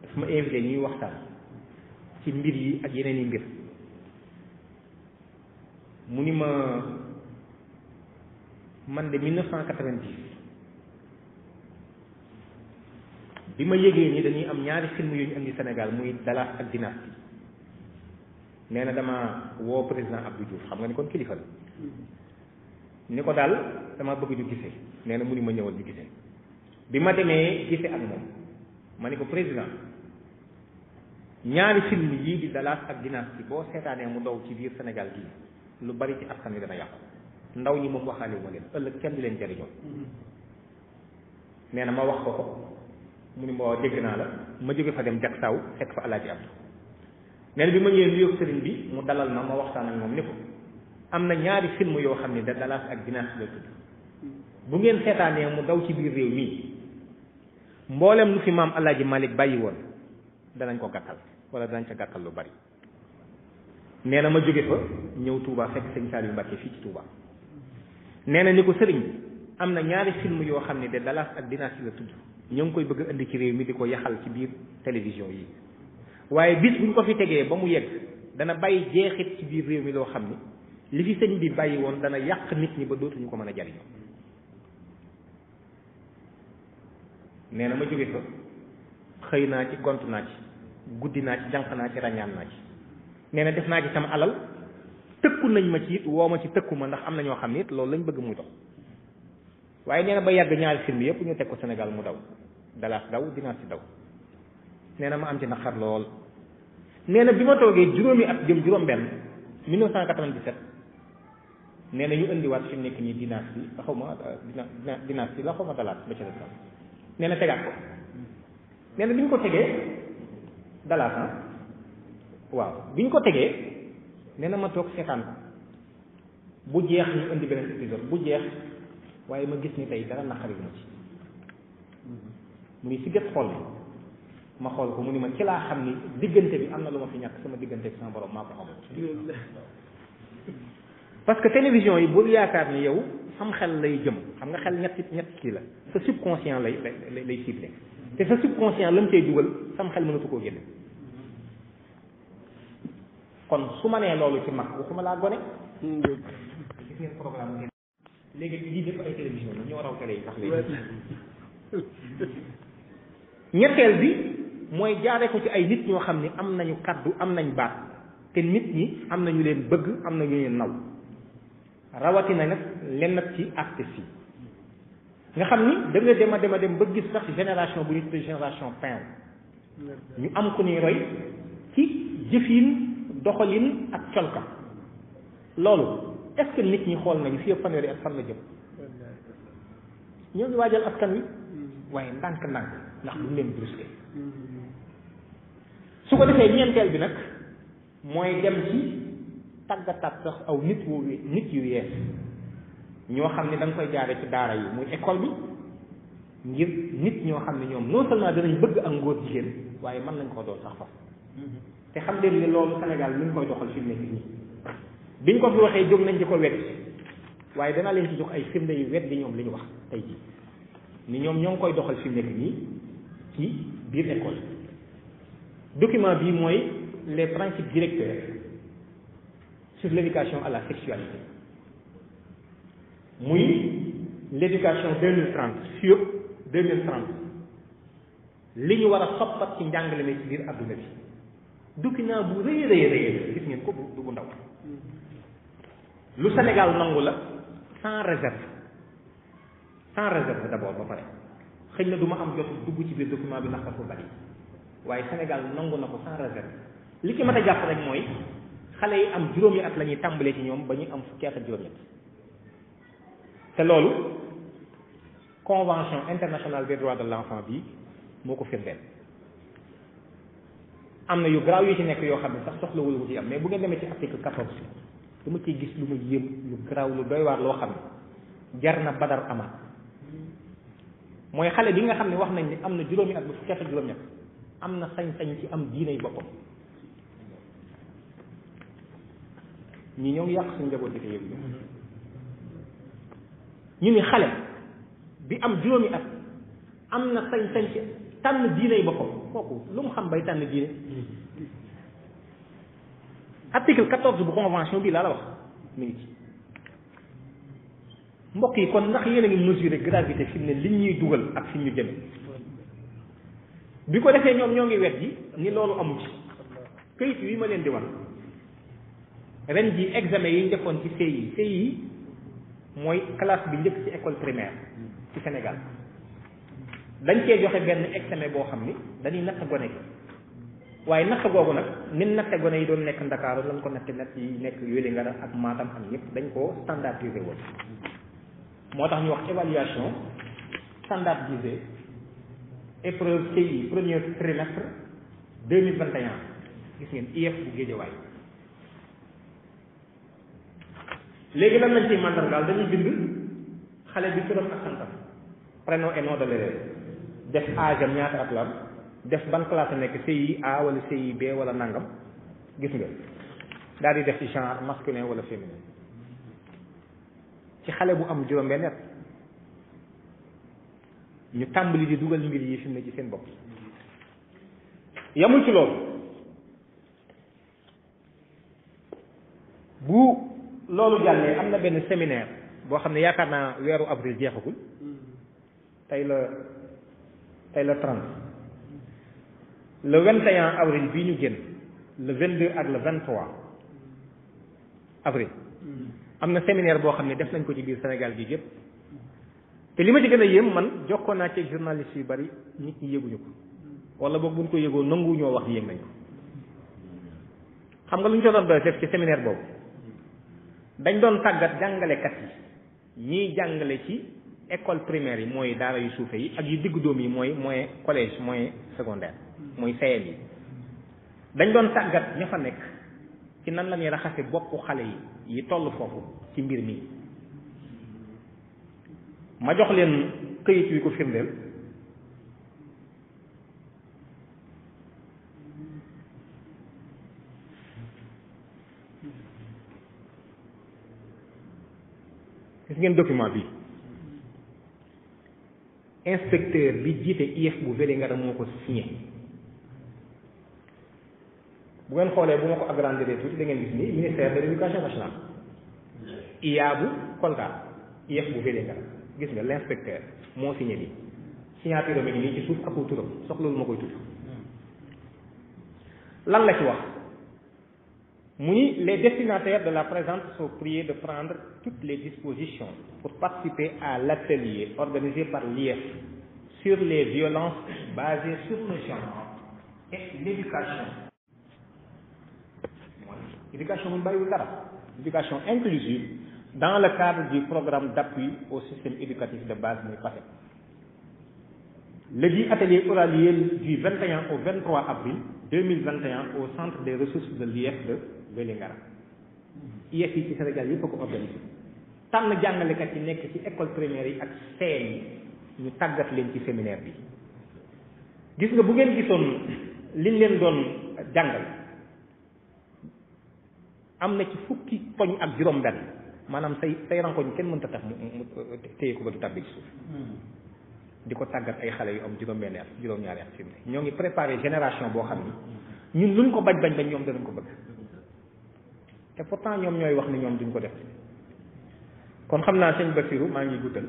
dafa ma invité ñuy waxtaan ci mbir yi ak yeneen yi mbir mu ni ma man de 1990 bi ma yëgee ni dañuy am ñaari film yu ñu indi Sénégal muy Dallas ak Dynastie nee na dama woo président Abdou Diouf xam nga ni kon kilifa la ni ko daal dama bëgg ñu gisee nee na mu ni ma ñëwal ñu gisee bi ma demee gisee ak moom ma ni ko président ñaari film yii di Dallas ak Dynastie boo seetaanee mu daw ci biir Sénégal gii lu bari ci askan wi dana yàqu ndaw ñi moom waxaale wu ma leen ëllëg kenn du leen jëriñoo nee na ma wax ko mu ni ma dégg naa la ma jóge fa dem jak saw fekk fa Alaaji Abdu nee na bi ma ñëwee nuyoog sëriñ bi mu dalal ma waxtaan ak moom ni ko am na ñaari film yoo xam ne da Dallas ak Dynastie la tudd bu ngeen seetaanee mu daw ci biir réew mii mboolem lu fi maam Alaaji Malick bàyyi woon danañ ko gàttal wala danañ ca gàttal lu bari nee na ma jóge fa ñëw Touba fekk sëñ Saliou Mbacké fii ci Touba nee na ni ko sëriñ am na ñaari film yoo xam ne de Dallas ak Dynastie la tudd ñoo ngi koy bëgg indi ci réew mi di ko yaxal ci biir télévision yi waaye bis buñ ko fi tegee ba mu yegg dana bàyyi jeexit ci biir réew mi loo xam ni li fi sëñ bi bàyyi woon dana yàq nit ñi ba dootuñu ko mën a jariñoo nee na ma jóge fa xëy naa ci gont naa ci guddi naa ci jànq naa ci ràññaan naa ci nee na def naa ci sama alal tëkku nañ ma ci it woo ma ci tëkku ma ndax am na ñoo xam ne it loolu lañ bëgg muy dox waaye nee na ba yàgg ñaari film yëpp ñu teg ko Sénégal mu daw Dallas daw Dynastie daw nee na ma am ci naqar lool nee na bi ma toogee juróomi at jëm juróom benn 1997 nee na ñu indiwaat fi mu nekk nii Dynastie xaw ma Dynastie la xaw ma Dallas ba ci la nee na tegaat ko nee na bi ñu ko tegee Dallas waaw bi ñu ko tegee nee na ma toog seetaan ko bu jeex ñu indi beneen épisode bu jeex waaye ma gis ni tey dara naqari ma ci mu ni si gët xool bi ma xool ko mu ni ma ci laa xam ni diggante bi am na lu ma fi ñàkk sama diggante bi sama borom maa ko xamul parce que télévision yi bul yaakaar ni yow sam xel lay jëm xam nga xel ñetti kii la sa subconscient lay ciblé te sa subconscient la mu cay dugal sam xel mënatu koo génne kon su ma nee loolu ci mag waxuma laa gone gis ngeen programme ngeen léegi lii def ay télévision la ñoo raw télé yi sax léegi ñetteel bi mooy jaare ko ci ay nit ñoo xam ni am nañu kaddu am nañ baat te nit ñi am nañu leen bëgg am nañu leen naw rawatina nag len nag ci artistes yi nga xam ni da nga dem ba gis sax génération bu ñu tuddee génération pain ñu am ku ñuy roy ci jëfin doxalin ak colka loolu est-ce que nit ñi xool nañu fii fanweeri ak fan la jëm ñoo ngi waajal askan wi waaye ndànk-ndànk ndax duñ leen brusqué su ko defee ñeenteel bi nag mooy dem ci tàggataat sax aw nit yu yees ñoo xam ne da nga koy jaare ci daara yi muy école bi ngir nit ñoo xam ne ñoom non seulement danañ bëgg ak ngóor jigéen waaye mën nañ koo doon sax fas te xam leen ni loolu Sénégal mi ngi koy doxal fi mu nekk nii biñ ko fi waxee jóg nañ di ko weddi waaye danaa leen ci jox ay firnde yu weddi ñoom li ñu wax tey jii ni ñoom ñoo ngi koy doxal fi mu nekk nii ci biir école document bii mooy les principes directeurs sur l'éducation à la sexualité muy l'éducation 2030 sur 2030 li ñu war a soppat ci njàngale mi ci biir adduna bi document bu rëy gis ngeen ko du bu ndaw lu Sénégal nangu la sans réserve d'abord ba pare xëy na du ma am jot dugg ci biir document bi ndax dafa bari waaye Sénégal nangu na ko sans réserve li ci mat a jàpp rek mooy xale yi am juróomi at la ñuy tàmbalee ci ñoom ba ñu am fukki at ak juróom-ñett te loolu convention internationale des droits de l'enfant bi moo ko firndeel am na yu garaaw yu ci nekk yoo xam ne sax soxlawul wu ci am mais bu ngeen demee ci article 14 dama ciy gis lu ma yéem lu garaaw lu doy waar loo xam ne jar na badar amaat mooy xale bi nga xam ne wax nañ ni am na juróomi at ba fukki at ak juróom-ñett am na sañ-sañ ci am diinay boppam ñi ñoo ngi yàq suñu njaboot bi te yëpp ñu ni xale bi am juróomi at am na sañ-sañ ci tànn diinay boppam kooku lu mu xam bay tànn diine article 14 bu convention bi laa la wax mi ngi ci mbokk yi kon ndax yéen a ngi mesurer gravité fi mu ne liñ ñuy dugal ak fi ñu jëme bi ko defee ñoom ñoo ngi wet ji ni loolu amu ci këyit yi ma leen di wan ren ji examen yi ñu defoon ci CI mooy classe bi njëkk ci école primaire ci Sénégal dañ cee joxe benn examen boo xam ni dañuy natt gone gi waaye natt googu nag nin natte gone yi doon nekk Ndakaaru lañ ko natte natt yi nekk Vélingara ak Matam ak ñëpp dañ koo standardisé woon moo tax ñu wax évaluation standardisée épreuve CI premier trimestre 2021 gis ngeen IEF bu Géejawaay léegi lan lañ ciy mandargaal dañuy bind xale bi turam ak santam prénom et nom de l'élève def âge am ñaata at la am def ban classe nekk CI A wala CI B wala nangam gis nga daal di def ci genre masculin wala féminin ci xale bu am juróom-benn at ñu tàmbali di dugal mbir yi fi mu ne ci seen bopp yamul ci loolu bu loolu jàllee am na benn séminaire boo xam ne yaakaar naa weeru avril jeexagul tey la 30 le 21 avril bii ñu génn le 22 ak le 23 avril am na séminaire boo xam ne def nañ ko ci biir Sénégal gi yëpp te li ma ci gën a yéem man jokkoo naa ci journaliste yu bari nit ñi yëguñu ko wala boog buñ ko yëgoo nangu ñoo wax yéeg nañ ko xam nga lu ñu ko doon doon def ci séminaire boobu dañ doon tàggat jàngalekat yi ñiy jàngale ci école primaire yi mooy daara yu suufe yi ak yu diggu doom yi mooy moyen collège moyen secondaire mooy CM yi dañ doon tàggat ña fa nekk ci nan la ñuy raxase boppu xale yi toll foofu ci mbir mi ma jox leen këyit wi ko firndeel gis ngeen document bi inspecteur bi jiite IEF bu Vélingara moo ko signé bu ngeen xoolee bu ma ko agrandir tuuti da ngeen gis ni ministère de l'éducation nationale IA bu Kolda IEF bu Vélingara gis nga l'inspecteur moo signé bi signature mi ngi nii ci suuf ak turam soxlalu ma koy tudd lan la ci wax mu ni les destinataires de la présente sont priés de prendre toutes les dispositions pour participer à l'atelier organisé par l'IEF sur les violences basées sur le genre et l'éducation. Éducation mun bàyyiwul dara éducation inclusive dans le cadre du programme d'appui au système éducatif de base muy PASEP. Le dit atelier aura lieu du 21 au 23 avril 2021 au centre des ressources de l'IEF de Vélingara. IEF yi ci Sénégal yëpp a ko organisé tànn jàngalekat yi nekk ci école primaire yi ak CM yi ñu tàggat leen ci séminaire bi gis nga bu ngeen gisoon liñ leen doon jàngal am na ci fukki poñ ak juróom-benn maanaam say rankoñ kenn mënta tax mu téye ko ba du tàbbi ci suuf di ko tàggat ay xale yu am juróom-benn at juróom-ñaari at fi mu ne ñoo ngi préparé génération boo xam ni ñun luñ ko bañ ñoom danañ ko bëgg te pourtant ñoom ñooy wax ni ñoom duñ ko def kon xam naa sëñ Bassirou maa ngi guddal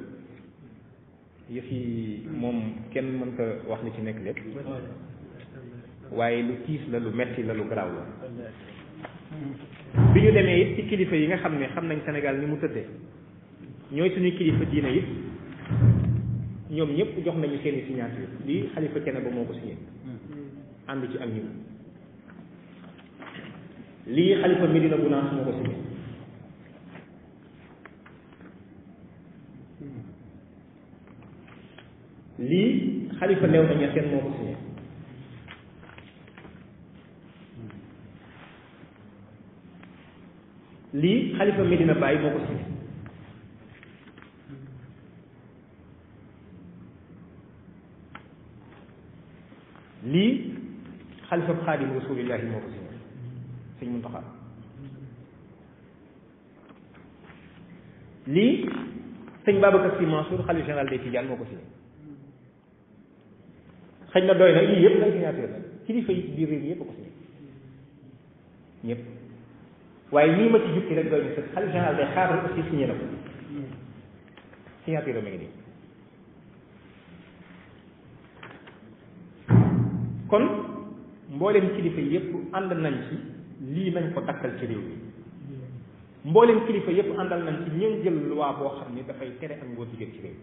yëf yi moom kenn mënta wax ni ci nekk lépp waaye lu tiis la lu metti la lu garaaw la bi ñu demee it ci kilifa yi nga xam ne xam nañ Sénégal ni mu tëddee ñooy suñuy kilifa diine it ñoom ñëpp jox nañu seeni signature lii xalifa Thiénaba ba moo ko signé ànd ci ak ñun lii xalifa Medina Gounass moo ko signé lii xalifa Léona Niassène moo ko signé lii xalifa Medina Baye moo ko signé lii xalifa Xaadim Rasulillahi moo ko signé sëñ Muntaxa lii sëñ Babacar Sy Mansour xalifa général des Tidianes moo ko signé xëy na doy na yii yëpp ay signature la kilifa yi ci biir réew mi yëpp a ko signé ñëpp waaye nii ma ci jukki rek doy na sëkk xalifa général des Xaadir aussi signé na ko signature mi ngi nii kon mboolem kilifa yëpp ànd nañ ci lii nañ ko dakkal ci réew mi mboolem kilifa yëpp àndal nañ ci ñeen jël loi boo xam ni dafay tere ak ngóor jigéen ci réew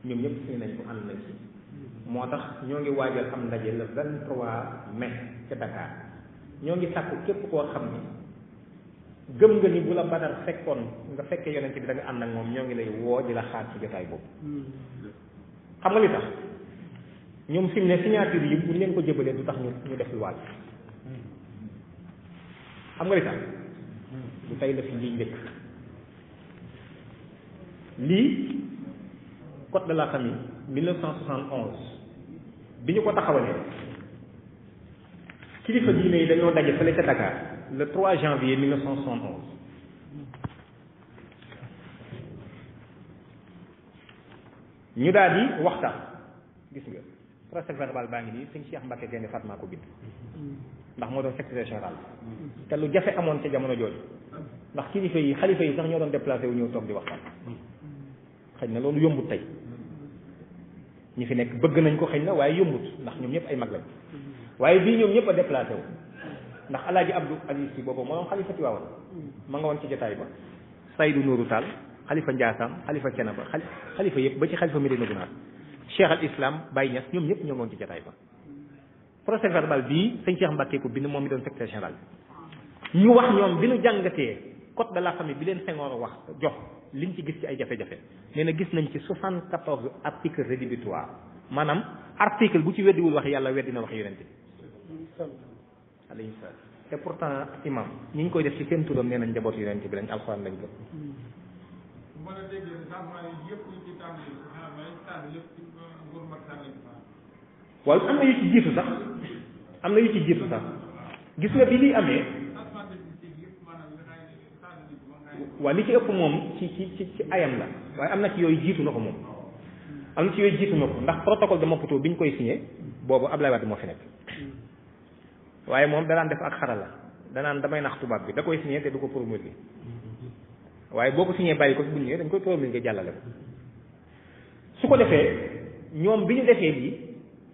ñoom ñëpp signé nañ ko ànd nañ ci moo tax ñoo ngi waajal am ndaje le 23 mai ca Dakar ñoo ngi sàkku képp koo xam ni gëm nga ni bu la Badar fekkoon nga fekkee yonent bi da nga ànd ak moom ñoo ngi lay woo di la xaar ci jotaay boobu xam nga li tax ñoom fi mu ne signature yi buñ leen ko jëbalee du tax ñu def loi xam nga li tax du tey la fi lii njëkk lii code de la famille 1971 bi ñu ko taxawalee kilifa diine yi dañoo daje fële ca Dakar le 3 janvier 1971 ñu daal di waxtaan gis nga procès verbal baa ngi nii sëñ Cheikh Mbacke Gaynde Fatma ko bind ndax moo doon secrétaire général te lu jafe amoon ca jamono jooju ndax kilifa yi xalifa yi sax ñoo doon déplacé wu ñëw toog di waxtaan xëy na loolu yombut tey ñi fi nekk bëgg nañ ko xëy na waaye yombut ndax ñoom ñëpp ay mag lañ waaye bii ñoom ñëpp a déplacé wu ndax alaaji Abdou Aziz Si boobu moo doon xalifa Tiwaawan ma nga woon ci jotaay ba Seydou Nourou Tall xalifa Ndiassane xalifa Thiénaba xalifa yëpp ba ci xalifa Medina Gounass Cheikh al Islam Baye Niass ñoom ñëpp ñoo ngi woon ci jotaay ba procès verbal bii sëñ Cheikh Mbacke ko bind moom mi doon secrétaire général ñu wax ñoom bi ñu jàngatee code de la famille bi leen Senghor wax jox liñ ci gis ci ay jafe-jafe nee na gis nañ ci 74 articles rédhibitoires maanaam article bu ci weddiwul wax yàlla weddi na wax yonent bi alayhi salaam te pourtant imam ñi ngi koy def ci seen turam nee nañ njaboot yonent bi lañ alxuraan lañ ko waaw am na yu ci jiitu sax gis nga bi lii amee waaw li ci ëpp moom ci ayam la waaye am na ci yooyu jiitu na ko moom am na ci yooyu jiitu na ko ndax protocole de Maputo bi ñu koy signé boobu Ablaye Wade moo fi nekk waaye moom danaan def ak xarala danaan damay nax tubaab bi da koy signé te du ko promulgué waaye boo ko signé bàyyi ko fi bu ñëwee dañ koy promulgué jàllale ko su ko defee ñoom bi ñu defee lii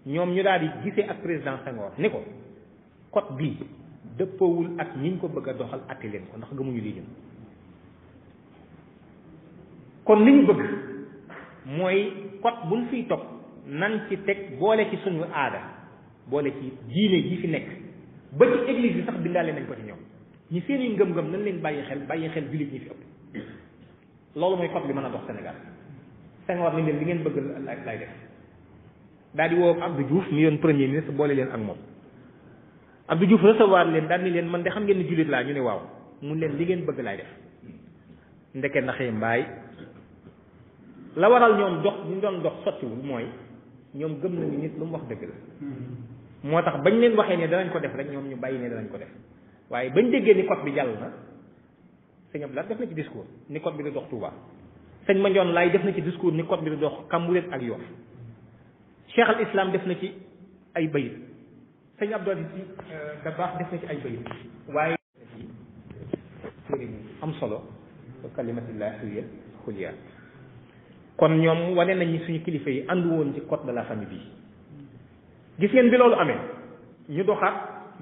ñoom ñu daal di gisee ak président Senghor ni ko code bii dëppawul ak ñi ñu ko bëgg a doxal atti leen ko ndax gëmuñu lii ñun kon li ñu bëgg mooy code buñ fiy topp nan ci teg boole ci suñu aada boole ci diine ji fi nekk ba ci église bi sax bindaale nañ ko ci ñoom ñi seeni ngëm-ngëm nañ leen bàyyi xel jullit ñi fi ëpp loolu mooy code bi mën a dox Sénégal Senghor ni leen li ngeen bëgg lay def daal di woo Abdou Diouf mi yoon premier ministre boole leen ak moom Abdou Diouf recevoir leen daal ni leen man de xam ngeen ni jullit laa ñu ne waaw mun leen li ngeen bëgg laay def ndeke naxee mbaay la waral ñoom dox ñu doon dox sottiwul mooy ñoom gëm nañu nit lu mu wax dëgg la moo tax bañ leen waxee ne danañ ko def rek ñoom ñu bàyyi ne danañ ko def waaye bañ déggee ni code bi jàll na sëñ Abdoulaye def na ci discours ni code bi di dox Touba sëñ Mandione Laye def na ci discours ni code bi di dox Cambérène ak Yoff Cheikh al Islam def na ci ay bayit sëñ Abdou Aziz Dabakh def na ci ay bayit waaye téere bu am solo kalimatullahi hiya xuliya kon ñoom wane nañ ni suñu kilifa yi àndu woon ci code de la famille bi gis ngeen bi loolu amee ñu doxaat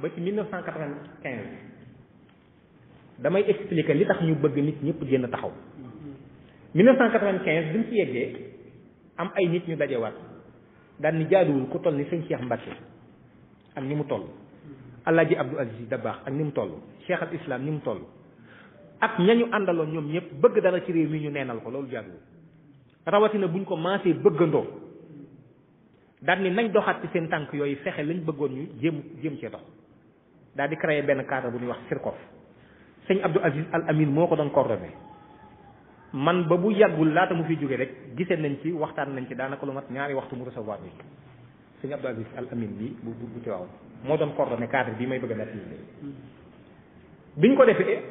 ba ci 1995 damay expliquer li tax ñu bëgg nit ñëpp génn taxaw 1995 bi ñu ci yeggee am ay nit ñu dajewaat daal ni jaaduwul ku toll ni sëñ Cheikh Mbacke ak ni mu toll Alaaji Abdou Aziz Dabakh ak ni mu toll Cheikh al Islam ni mu toll ak ñañu àndaloon ñoom ñëpp bëgg dara ci réew mi ñu neenal ko loolu jaaduwul rawatina buñ ko maasee bëggandoo daal ni nañ doxaat ci seen tànk yooyu fexe lañ bëggoon ñu jéem cee dox daal di créer benn cadre bu ñuy wax CIRCOF sëñ Abdou Aziz Al Amin moo ko doon coordonné man ba bu yàggul laata mu fi jóge rek gisee nañ ci waxtaan nañ ci daanaka lu mat ñaari waxtu mu recevoir bi sëñ Abdou Aziz Al Amin bi bu ci waaw moo doon coordonné cadre bi may bëgg a def biñ ko defee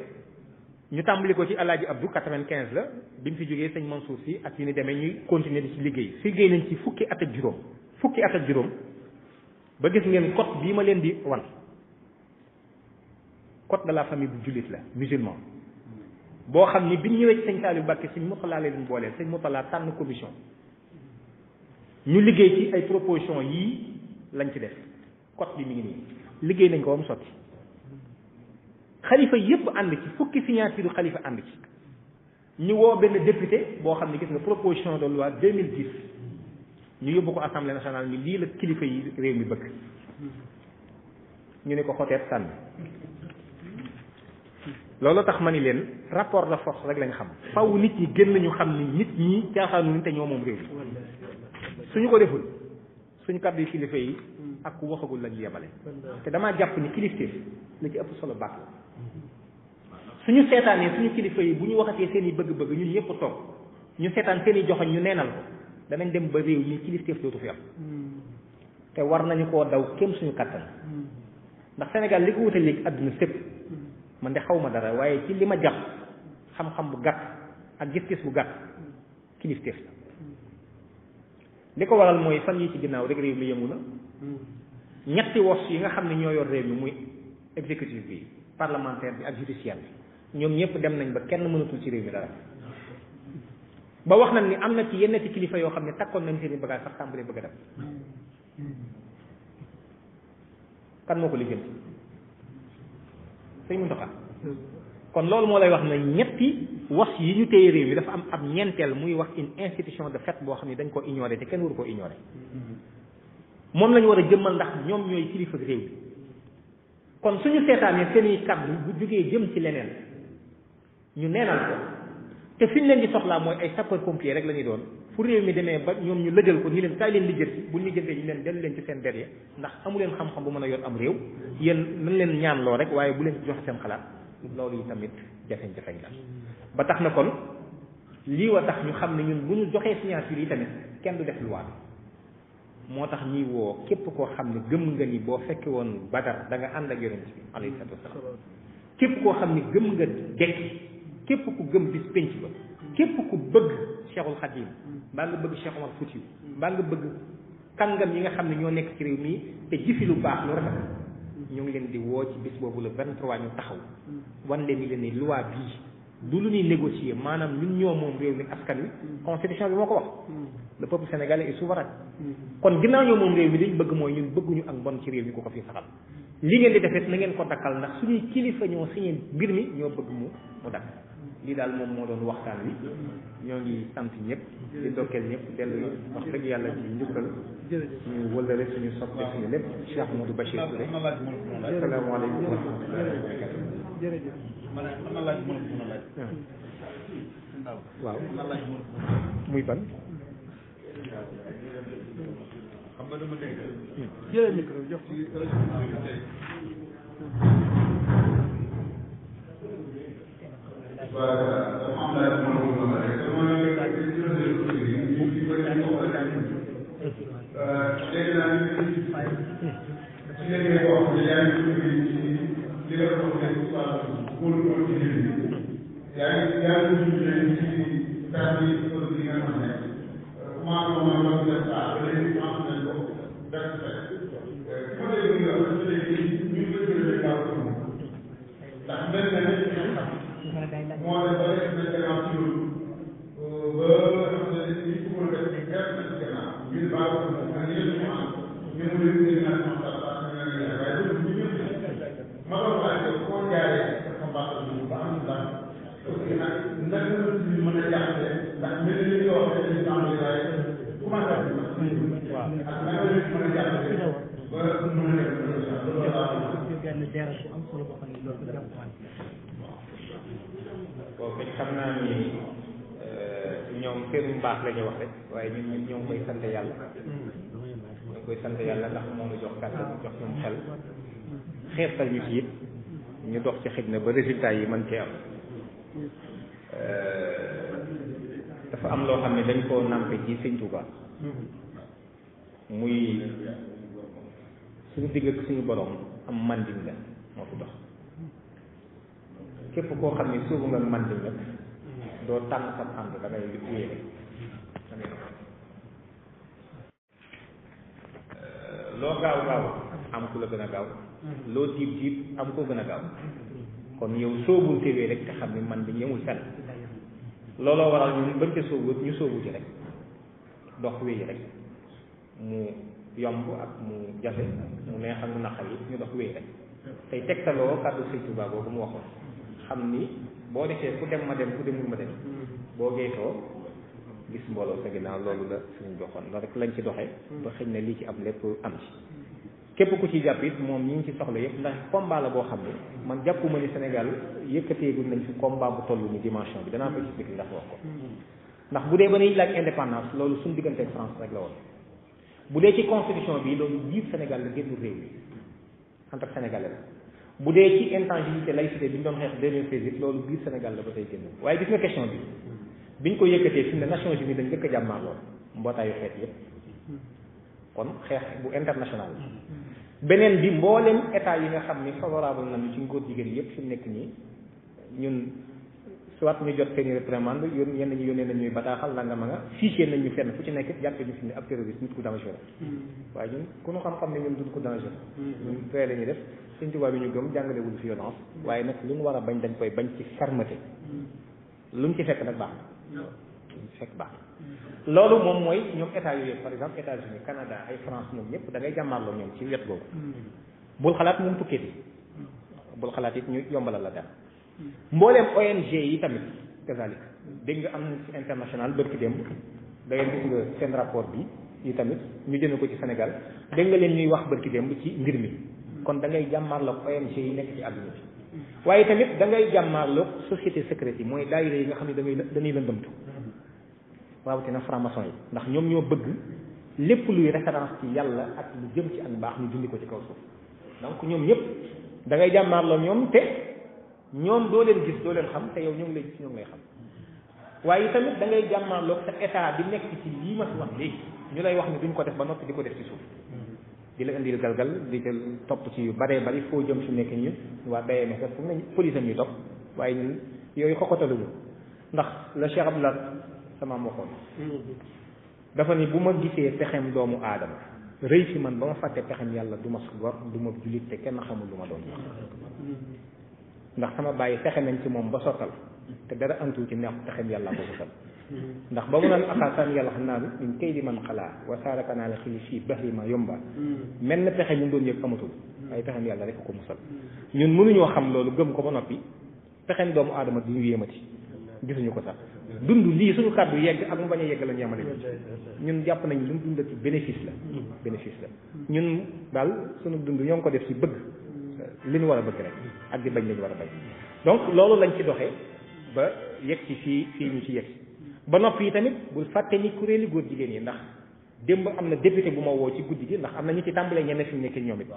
ñu tàmbali ko ci Alaaji Abdou 95 la bi mu fi jógee sëñ Mansour si ak yi ni demee ñuy continuer di ci liggéey nañ ci fukki at ak juróom ba gis ngeen code bii ma leen di wan code de la famille bu jullit la musulman boo xam ni bi ñu ñëwee ci sëñ Saliou Mbacké sëñ Moutalla leen booleel sëñ Moutalla tànn commission ñu liggéey ci ay proposition yii lañ ci def code bi mi ngi nii liggéey nañ ko ba mu sotti xalifa yépp ànd ci fukki signature xalifa ànd ci ñu woo benn député boo xam ne gis nga proposition de loi 2010 ñu yóbbu ko assemblée nationale ni lii la kilifa yi réew mi bëgg ñu ne ko xoteet sànni loolu tax ma ni leen rapport de force rek lañ xam faw nit ñi gën nañu xam ni nit ñi caaxaanu ni te ñoo moom réew mi suñu ko deful suñu kàddu yi kilifa yi ak ku waxagul la ñu yebale te damaa jàpp ni kilifteef la ci ëpp solo baax la suñu seetaanee suñu kilifa yi bu ñu waxatee seen i bëgg-bëgg ñun ñëpp toog ñu seetaan seen i joxoñ ñu neenal ko danañ dem ba réew mi kilifteef dootu fi am te war nañu koo daw kéem suñu kattan ndax Sénégal li ko wute léegi àdduna sépp man de xaw ma dara waaye ci li ma jàpp xam-xam bu gàtt ak gis-gis bu gàtt kilifteef la li ko waral mooy fan yi ci ginnaaw rek réew mi yëngu na ñetti wos yi nga xam ne ñoo yor réew mi muy exécutif bi parlementaire bi ak judiciaire bi ñoom ñëpp dem nañ ba kenn mënatul ci réew mi dara ba wax nañ ni am na ci yenn ci kilifa yoo xam ne takkoon nañ seen i bagage sax tàmbalee bëgg a dem kan moo ko liggéey sëñ Mountakha kon loolu moo lay wax ne ñetti was yi ñu téye réew mi dafa am ab ñeenteel muy wax une institution de fait boo xam ne dañ ko ignoré te kenn waru koo ignoré moom la ñu war a jëmmal ndax ñoom ñooy kilifa réew mi kon suñu seetaanee seen i kàddu bu jógee jëm ci leneen ñu neenal ko te fi ñu leen di soxlaa mooy ay sapeur pompier rek la ñuy doon fu réew mi demee ba ñoom ñu lëjal ko ni leen kaay leen lijjanti bu ñu jëndee ñu leen dellu leen ci seen der ya ndax amu leen xam-xam bu mën a yor am réew yéen nañ leen ñaan loo rek waaye bu leen joxe seen xalaat loolu yi tamit jafeñ-jafeñ la ba tax na kon lii wa tax ñu xam ne ñun bu ñu joxee signature yi tamit kenn du def loi moo tax ñuy woo képp koo xam ne gëm nga ni boo fekke woon Badar da nga ànd ak yonent bi alayhi salaatu wasalaam képp koo xam ne gëm nga dekki képp ku gëm bis pénc ba képp ku bëgg Cheikhul Khadim mbaa nga bëgg Cheikh Omar Foutiyou mbaa nga bëgg kàngam yi nga xam ne ñoo nekk ci réew mi te jëfi lu baax lu rafet ñu ngi leen di woo ci bis boobu le 23 ñu taxaw wan leen ni leen ni loi bii du lu ñuy négocier maanaam ñun ñoo moom réew mi askan wi constitution bi moo ko wax le peuple sénégalais est souverain kon ginnaaw ñoo moom réew mi liñ bëgg mooy ñun bëgguñu ak mbon ci réew mi ku ko fi saxal li ngeen di defet na ngeen ko dakkal ndax suñuy kilifa ñoo signé mbir mi ñoo bëgg mu dakk lii daal moom moo doon waxtaan wi ñoo ngi sant ñëpp di dokkeel ñëpp dellu wax dëgg yàlla ci njukkal suñu wëllëre suñu soppe suñu lépp Cheikh Modou Bachir Touré asalaamaaleykum wa rahmatullahi wa barakatuh jërëjëf man na laaj mën a laaj waaw muy ban xam nga dama dégg jëlee micro jox ci boobu xam naa ni ñoom seen mbaax la ñu wax rek waaye ñun ñoo ngi koy sant yàlla ñoo ngi koy sant yàlla ndax moo ñu jox kàttan jox ñoom xel xeetal ñu ci it ñu dox ci xëj na ba résultat yi mën cee am dafa am loo xam ne dañ koo nàmpe ci Sëñ Tuuba muy suñu digg ak suñu borom am manding la moo fi dox képp koo xam ne suubu nga manding la doo tànn sa ànd da ngay wéere da ngay loo gaaw gaaw am ku la gën a gaaw loo diib diib am koo gën a gaaw kon yow soobul téwee rek te xam ne man di ñëmul fenn looloo waral ñun bañ ca soobu ñu soobu ci rek dox wéy rek mu yomb ak mu jafe mu neex ak mu naqar yi ñu dox wéy rek tey tegtaloo kàddu Sëñ Tuubaa boobu mu waxoon xam ni boo defee ku dem ma dem ku demul ma dem boo geesoo gis mbooloo sa ginnaaw loolu la suñu joxoon loolu rek lañ ci doxee ba xëy na lii ci am lépp am ci képp ku ci jàpp it moom ñi ngi ci soxla yëpp ndax combat la boo xam ne man jàppuma ni Sénégal yëkkateegul nañ fi combat bu toll ni dimension bi danaa ko expliquer ndax wax ko ndax bu dee ba ñuy laaj indépendance loolu suñu diggante ak France rek la woon bu dee ci constitution bi loolu biir Sénégal la génn réew mi en tant que sénégalais la bu dee ci intangibilité laïcité bi ñu doon xeex 2016 it loolu biir Sénégal la ba tey génn waaye gis nga question bi biñ ko yëkkatee fi mu ne Nations Unies dañ njëkk a jàmmaa lool mbootaayu xeet yëpp kon xeex bu international beneen bi mbooleem état yi nga xam ni favorable nañu ci ngóor jigéen yëpp fi mu nekk nii ñun soit ñu jot seeni réprimande yoon ñenn ñi yónnee nañ ñuy bataaxal la nga ma nga fiché nañ ñu fenn fu ci nekk jàppe ñu fi ne ab terroriste nit ku dangereux waaye ñun ku ñu xam-xam ne ñun duñ ko dangereux ñun fee la ñuy def Sëñ Tuubaa bi ñu gëm jàngalewul violence waaye nag lu ñu war a bañ dañ koy bañ ci fermeté lu ñu ci fekk nag baax na lu ñu ci fekk baax na loolu moom mooy ñoom état yooyu par exemple États-Unis Canada ay France ñoom ñëpp da ngay jàmmaarloo ñoom ci wet boobu bul xalaat moom tukkee bi bul xalaat it ñu yombalal la dara mbooleem ONG yi tamit kazalik dégg nga am ci international bërki démb da ngeen gis nga seen rapport bi yi tamit ñu jëme ko ci Sénégal dégg nga leen ñuy wax bërki démb ci mbir mi kon da ngay jàmmaarloog ONG yi nekk ci àdduna bi waaye tamit da ngay jàmmaarloog société secrète yi mooy daayira yi nga xam ne dañuy lëndëmtu rawatina franc-maçon yi ndax ñoom ñoo bëgg lépp luy référence ci yàlla ak lu jëm ci ak mbaax ñu dindi ko ci kaw suuf donc ñoom ñëpp da ngay jàmmaarloog ñoom te ñoom doo leen gis doo leen xam te yow ñoo ngi lay gis ñoo ngi lay xam waaye tamit da ngay jàmmaarloog sa état bi nekk ci lii ma fi wax léegi ñu lay wax ni duñ ko def ba noppi di ko def ci suuf di la indil galgal di jël topp ci yu baree bari foo jëm su nekk ñun waa BMS fu mu ne police am ñuy topp waaye ñun yooyu xoxotaluñu ndax la Cheikh Abdoulaye sama waxoon dafa ni bu ma gisee pexem doomu aadama rëy ci man ba ma fàtte pexem yàlla du ma gor du ma jullit te kenn xamul lu ma doon ndax sama bàyyi fexe nañ ci moom ba sottal te dara antu ci neex pexem yàlla ko sottal ndax ba mu naan axaataan yàlla xam naa min kay di man xalaa wasaaraka naa la xili fii baxri ma yomba mel na pexe ñu doon yëg amatul ay pexem yàlla rek ko musal ñun mënuñoo xam loolu gëm ko ba noppi pexem doomu aadama du ñu yéemati gisuñu ko sax dund lii suñu kàddu yegg ak mu bañ a yegg la ñu yemale ñun jàpp nañ lu mu dund ci bénéfice la ñun daal suñu dund ñoo ngi ko def ci bëgg li ñu war a bëgg rek ak di bañ la ñu war a bañ donc loolu lañ ci doxee ba yegg ci fii ñu ci yegg ba noppi yi tamit bul fàtte ni kuréeli góor jigéen yi ndax démb am na député bu ma woo ci guddi gi ndax am na ñu ci tàmbalee ñenn fi mu nekk ñoom it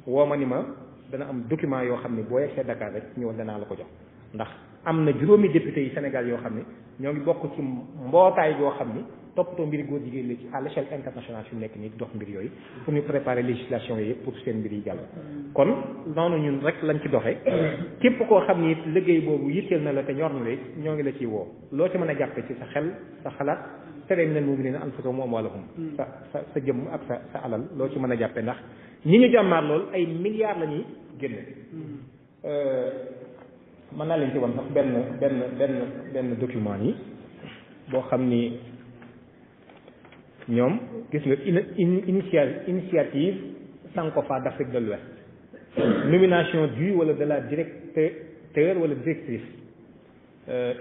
woo ma ni ma dana am document yoo xam ne boo yegsee Dakar rek ñëwal danaa la ko jox ndax am na juróomi député yi Sénégal yoo xam ne ñoo ngi bokk ci mbootaay yoo xam ni toppatoo mbiri góor jigéen la ci à l'échelle internationale fi mu nekk nii dox mbir yooyu pour ñu préparer législation yooyu yëpp pour seen mbir yi jàll kon noonu ñun rek lañ ci doxee képp koo xam ni liggéey boobu yitteel na la te ñor na la ñoo ngi la ciy woo loo ci mën a jàppe ci sa xel sa xalaat tere minal mu'minina anfusahum wa amwaalahum sa jëmm ak sa alal loo ci mën a jàppe ndax ñi ñu jàmmaar lool ay milliards la ñuy génne mën naa leen ci wan sax benn document yi boo xam ni ñoom gis nga initiative Sankofa d'Afrique de l'Ouest nomination du wala de la directeur wala directrice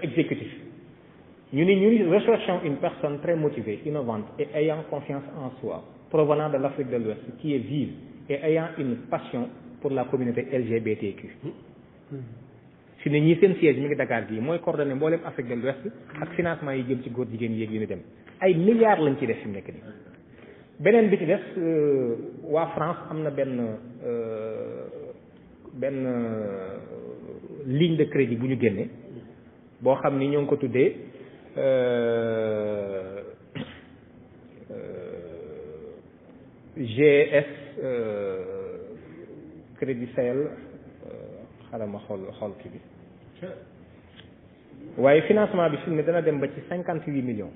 exécutif ñu ni recherchons une personne très motivée innovante et ayant confiance en soi provenant de l'Afrique de l'Ouest qui est vive et ayant une passion pour la communauté LGBTQ fi ne ñii seen siège mi ngi Dakar gii mooy coordonné mboolem Afrique de l'Ouest ak financement yi jëm ci góor jigéen yéeg yu ñu dem ay milliards lañ ci def fi mu nekk nii beneen bi ci des waa France am na benn ligne de crédit bu ñu génne boo xam ni ñoo ngi ko tuddee GS Crédit Sahel xaaral ma xool kii bi waaye financement bi fi mu ne dana dem ba ci 58 millions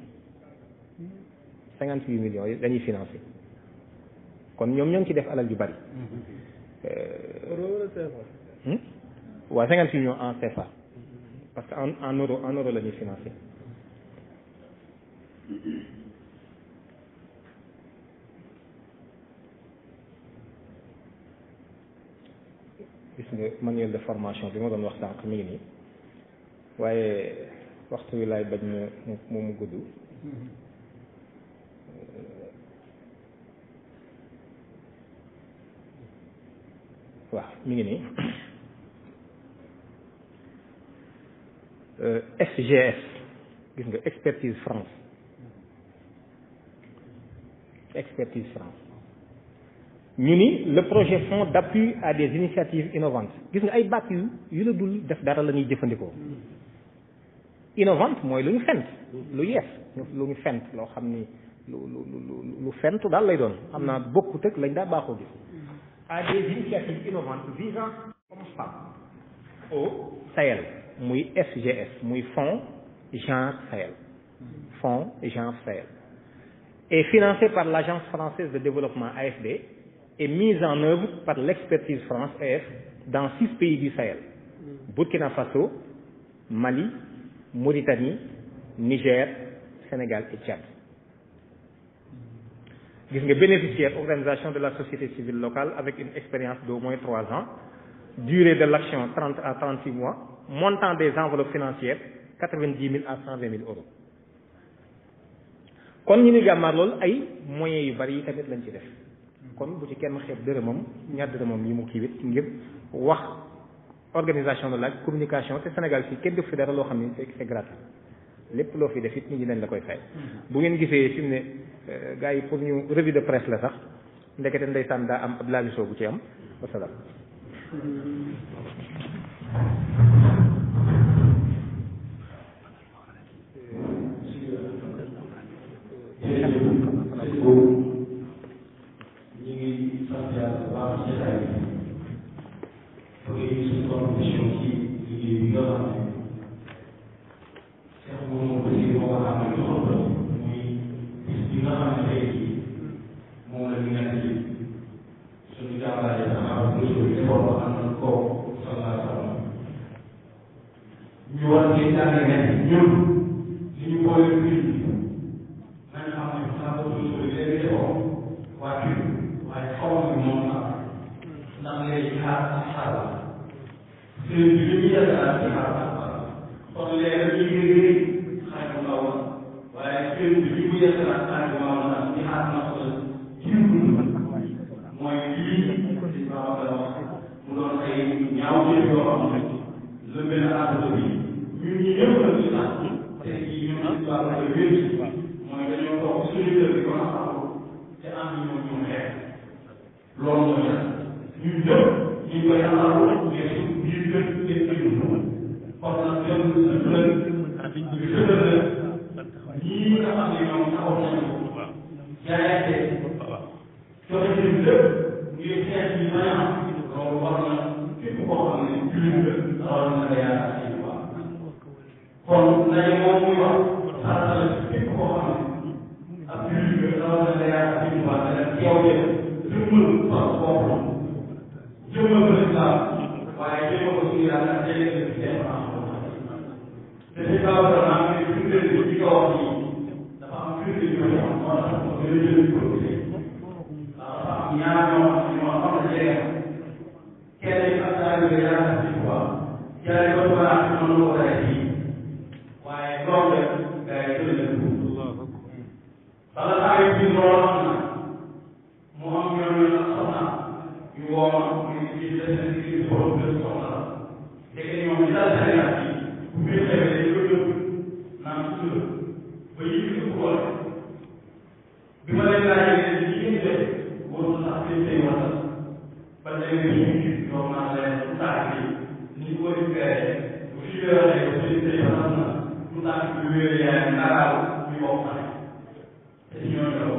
yi dañuy financé kon ñoom ñoo ngi ci def alal yu bari. waaw 58 millions en CFA parce que en euro la ñuy financé. gis nga manuel de formation bi ma doon wax sànq mi ngi nii waaye waxtu wi laay bañ mu gudd. waaw mi ngi nii SGS gis nga expertise France ñu ni le projet fonds d'appui à des initiatives innovantes gis nga ay baat yu la dul def dara la ñuy jëfandikoo innovante mooy lu ñu fent lu yees lu ñu fent loo xam ni lu fent daal lay doon xam naa bokkut ak lañ daa baaxoo gis à des initiatives innovantes visant comme ça au Sahel muy SGS muy fonds genre Sahel fonds genre Sahel et financé par l'agence française de développement AFD et mise en œuvre par l'expertise France EF dans 6 pays du Sahel Burkina Faso Mali Mauritanie Niger Sénégal et Tchad gis nga bénéficiaire organisation de la société civile locale avec une expérience d'au moins 3 ans durée de l'action 30 à 36 mois montant des enveloppes financières 90 000 à 120 000 euros kon ñu ni jàmmaar loolu ay moyens yu bari yi tamit lañ ci def kon bu ci kenn xeeb dërëmam ñaar dërëmam yi mu kiiwit ngir wax organisation de la communication te Sénégal fii kenn def fi dara loo xam ne c'est gratuit lépp loo fi def it nit ñi dañ la koy fay bu ngeen gisee fi mu ne gars yi pour ñu revue de presse la sax ndekete ndeysaan daa am ab laamisoo bu ci am wasalaam Thank you. léegi xaar saxaaba sëriñ bi li ñu yàggaat ci xaar saxaaba kon léegi ñu ngi xaar bu ndaw waaye sëriñ bi li mu yàggaat xaar bu ndaw nag ci xaar na ko jiw mooy lii ci Babacar wax mu doon ay ñaaw jëf yoo xam ne lëmbe na àdduna bi ñun ñi ñëpp la ñu sax te jii ñun ci Babacar wér mooy dañoo toog suñu kër gi ko xamul te am ñu ñu xeex loolu mooy ñun ñëpp ñu ngi koy xamaloo mais suñu biir kër kenn déglu kon nag jëm ñii nga xam ne ñoom taxaw nañu ko jaayante joxe seen lépp ngir xeex bi bañ a am loolu war na képp koo xam ne jullit nga war na nga yaakaar ci bu baax kon ndaje moom muy wax farata la képp koo xam ne ab jullit nga war na nga yaakaar ci bu baax te nag yow de jëmmal fas boppam jëmmal ko lislaam waaye jëmmal ko suñu yaakaar jëlee ko ci seen te si kaw dara am ne firnde bi nga wax nii dafa am firnde bi nga wax moo tax ma gën a jël ko ñaar ñoo xam ne ñoo xam ne jege kenn yi ak saa yu bëri yaakaar ci quoi jaaree ba baax ci mën ko rey fii waaye doom rek gars yi jël leen ko bala saa yu bi loolu am na mu am ñoom ñu ak soxna yu woo ma ñu ci des ci borom kër soxna la dégg ñoom ñu daal Sénégal bi bu muy xewee dañ ko yóbbu naan sutura ba yi ko xool bi ma leen laajee ne li ngeen def wóorul sax seen tey wala ba léegi ñu ñoom naa leen lu tax bi ni ko récupéré bu fi wéralee ko seen tey wala na lu tax bi wéer yaay ngaraaw ñu bokk xale te ñoo ñëw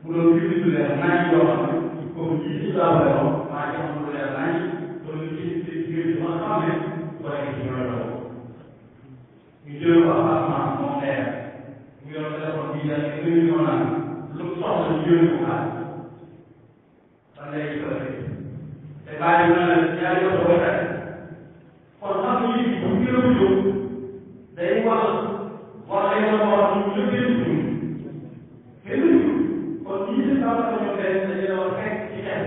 mu doon fi lu leer nañ yoo xam ne comme lii ci laa weeroo maa ngi am lu leer nañ doon ci ci ma xam ne wala ci ñoo ñëw ñu jël ko appartement moom leer mu yor téléphone bi yaa ngi gën ñoo naan lu soxla ñu jël ko xaar ba léegi ko def te bàyyi na la ñaari yoon ko def kon xam nga yii bu gën a jóg day wax lay doon wax ñu lëggee ñu kenn kon ñii si saa ko ñoo def dañu la wax fekk ci xeex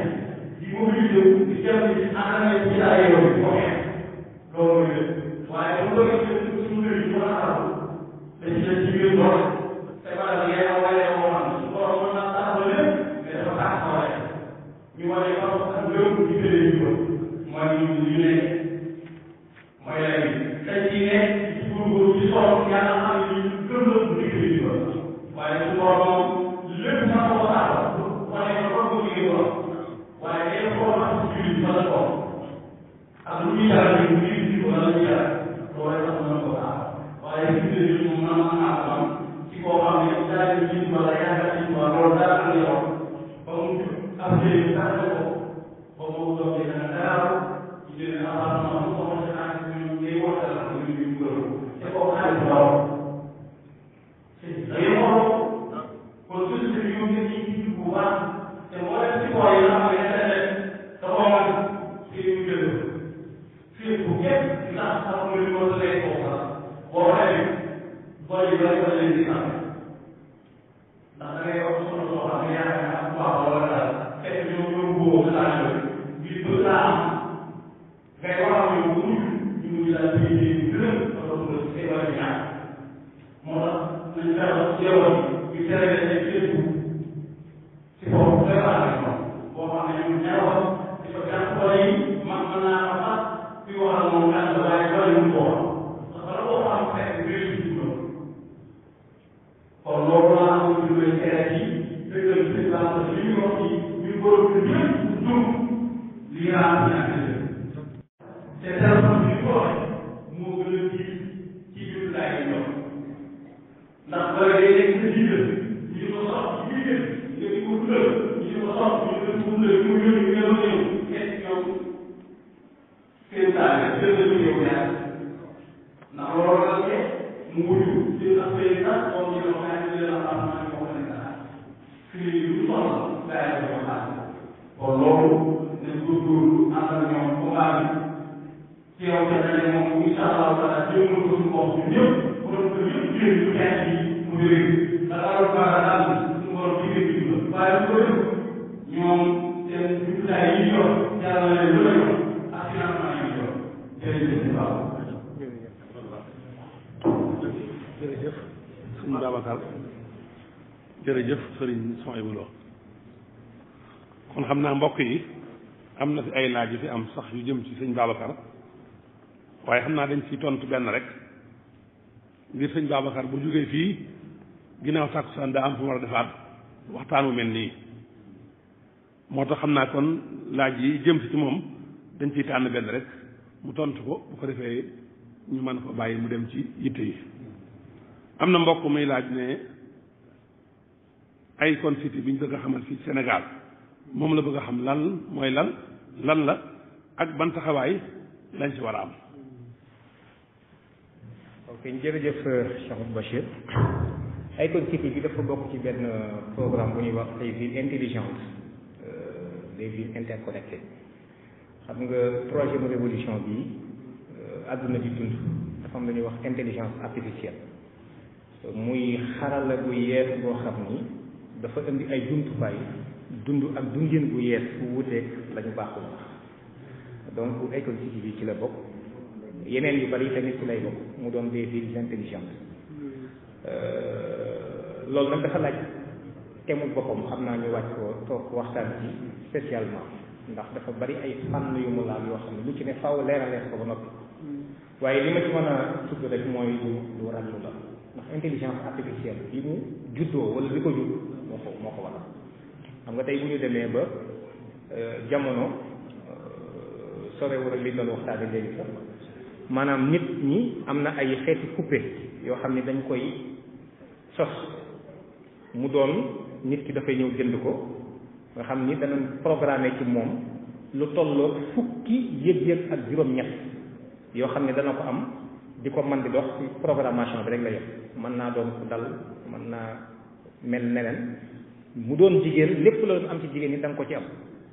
di mobilisé wu di jëm ci àndale ci ay yoon ko xeex loolu mooy lépp waaye bu ko gisee suñu mbir yi mën a xaru dañu leen ci biir doole te ba la ngay am wala moo xam su borom mën naa taxaw lépp mais dafa tax xawale ñu wane ko ak lépp ñu jëlee ñu ko mooy ñu ne mooy lay dañ ci ne ci góorgóorlu ci soxla yàlla xam ne ñu gëm la bu liggéey ñu ko waaye su borom lépp mën ko taxaw wane ko ko ko liggéey ko waaye day ko wax ci jullit fa la ko ak lu ñu yàlla ñu ngi ko la ñu yàlla loolu tax mën ko taxaw waaye ci biir ñu mën a am ci koo xam ne daal di ci wala yaakaar ci wala loolu daal la yow ba mu am jëriñ sax ko ba mu doog a daaw ci jëriñ appartement mu commencé naa ci ñun day waxtaan ak ñu ñu gërëm te koo xaalis ndaw day xool kon société bi ñoom ñëpp ñu ngi bu baax te moo leen ci koo yi nga xam ne internet dafa mën ci ñu jël fii bu képp ndax sax mu li mën lay ko sax boo xamee boo yi bari ba leen di xam ndax da ngay wax soxla soo xam ne yaakaar naa bu baax wala daal fekk ñoom ñoom boobu saa ñu ngir bëgg laa am ngay wax ak ñoom bu ñu ngi daal di leen gërëm wala mu la see wala ñaar moo tax nañ fexe yeewal ñu tere leen ay Facebook ci foofu préparé ñoom boo xam ne ñoom ñaawal di ko jàpp wala yi man mën naa am sax kuy wax ak moom kan waaye wala ñu ko wax ndax bala boo xam fekk réussite loolu kon loolu laa am lu may tere ci dëggal président li ñu wax ci ñu góor ñëpp dugg lii laa am ñàkk te téléphone bi ko waxee moo gën a diis ci biir laay yi ñoom ndax bala day nekk sa jiital ñu di ko sox ci jiital nga di ko dundal ñu di ko sox ñu di ko dundal ñu yónni ñu ñëw ñëw kenn ñoom seen taal seen la ñu ñëw ñaar ndax loolu la ke mu wuyu ci sax bay sax moom ñu wax naa ci leen am naa ko ne dara fii lu soxla gaa yi ko xaar kon loolu nañ góorgóorlu ànd ak ñoom combat bi teew ca daje moom incha allah taala jéemal ko suñu bopp ñun ñëpp bu doon ko ñëpp jëlee ñu xeex yi mu jógee ndax alors que daal suñu borom jigéen bi waaye bu ko def ñoom seen jumtukaay yi ñu yor jaarale leen lu la yor ak financement yi ñu yor jërëjëf waaw. jërëjëf sëñ Babacar jërëjëf sëriñ Souhaïbou Lo kon xam naa mbokk yi am na fi ay laaj yu fi am sax yu jëm ci sëñ Babacar waaye xam naa dañ ciy tontu benn rek ngir sëñ Babacar bu jógee fii ginnaaw tàkkusaan daa am fu mu war a defaat waxtaan wu mel nii moo tax xam naa kon laaj yi jëm si ci moom dañ ciy tànn benn rek mu tontu ko bu ko defee ñu mën ko bàyyi mu dem ci yitte yi am na mbokk muy laaj ne Akon City bi ñu bëgg a xamal fii Sénégal moom la bëgg a xam lan mooy lan la ak ban taxawaay lañ ci war a am. ok jërëjëf Cheikh Bachir Akon City bi dafa bokk ci benn programme bu ñuy wax ay villes intelligentes des villes interconnectées xam nga troisième révolution bi àdduna di dund dafa am lu ñuy wax intelligence artificielle muy xarala bu yees boo xam ni dafa indi ay jumtukaay dund ak dundin bu yees bu wuteeg la ñu baaxul wax donc Akon City bi ci la bokk yeneen yu bari tamit ci lay bokk mu doon des villes intelligentes loolu nag dafa laaj temu boppam xam naa ñu wàcc ko toog waxtaan ci spécialement ndax dafa bari ay fànn yu mu laal yoo xam ne lu ci ne faaw leeralees ko ba noppi waaye li ma ci mën a tudd rek mooy lu ràññu la ndax intelligence artificielle bi mu juddoo wala li ko judd moo ko waral xam nga tey bu ñu demee ba jamono sorewul ak li ñu doon waxtaane léegi sax maanaam nit ñi am na ay xeeti coupé yoo xam ne dañ koy sos mu doon nit ki dafay ñëw jënd ko nga xam ni danañ programmé ci moom lu tolloo fukki yëg-yëg ak juróom-ñett yoo xam ne dana ko am di ko man di dox ci programmation bi rek la yem mën naa doon ku dal mën naa mel neneen mu doon jigéen lépp la doon am ci jigéen ñi da nga ko ci am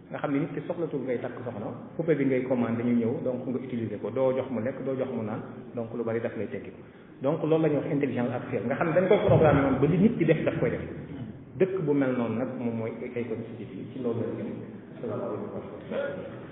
nga xam ne nit ki soxlatul ngay takk soxna poupée bi ngay commandé ñu ñëw donc nga utiliser ko doo jox mu lekk doo jox mu naan donc lu bari daf lay tekki donc loolu la ñuy wax intelligence artificielle nga xam ne dañ koy programmé noonu ba li nit ki def daf koy def dëkk bu mel noonu nag moom mooy Akon City ci loolu la ñu salaamaaleykum.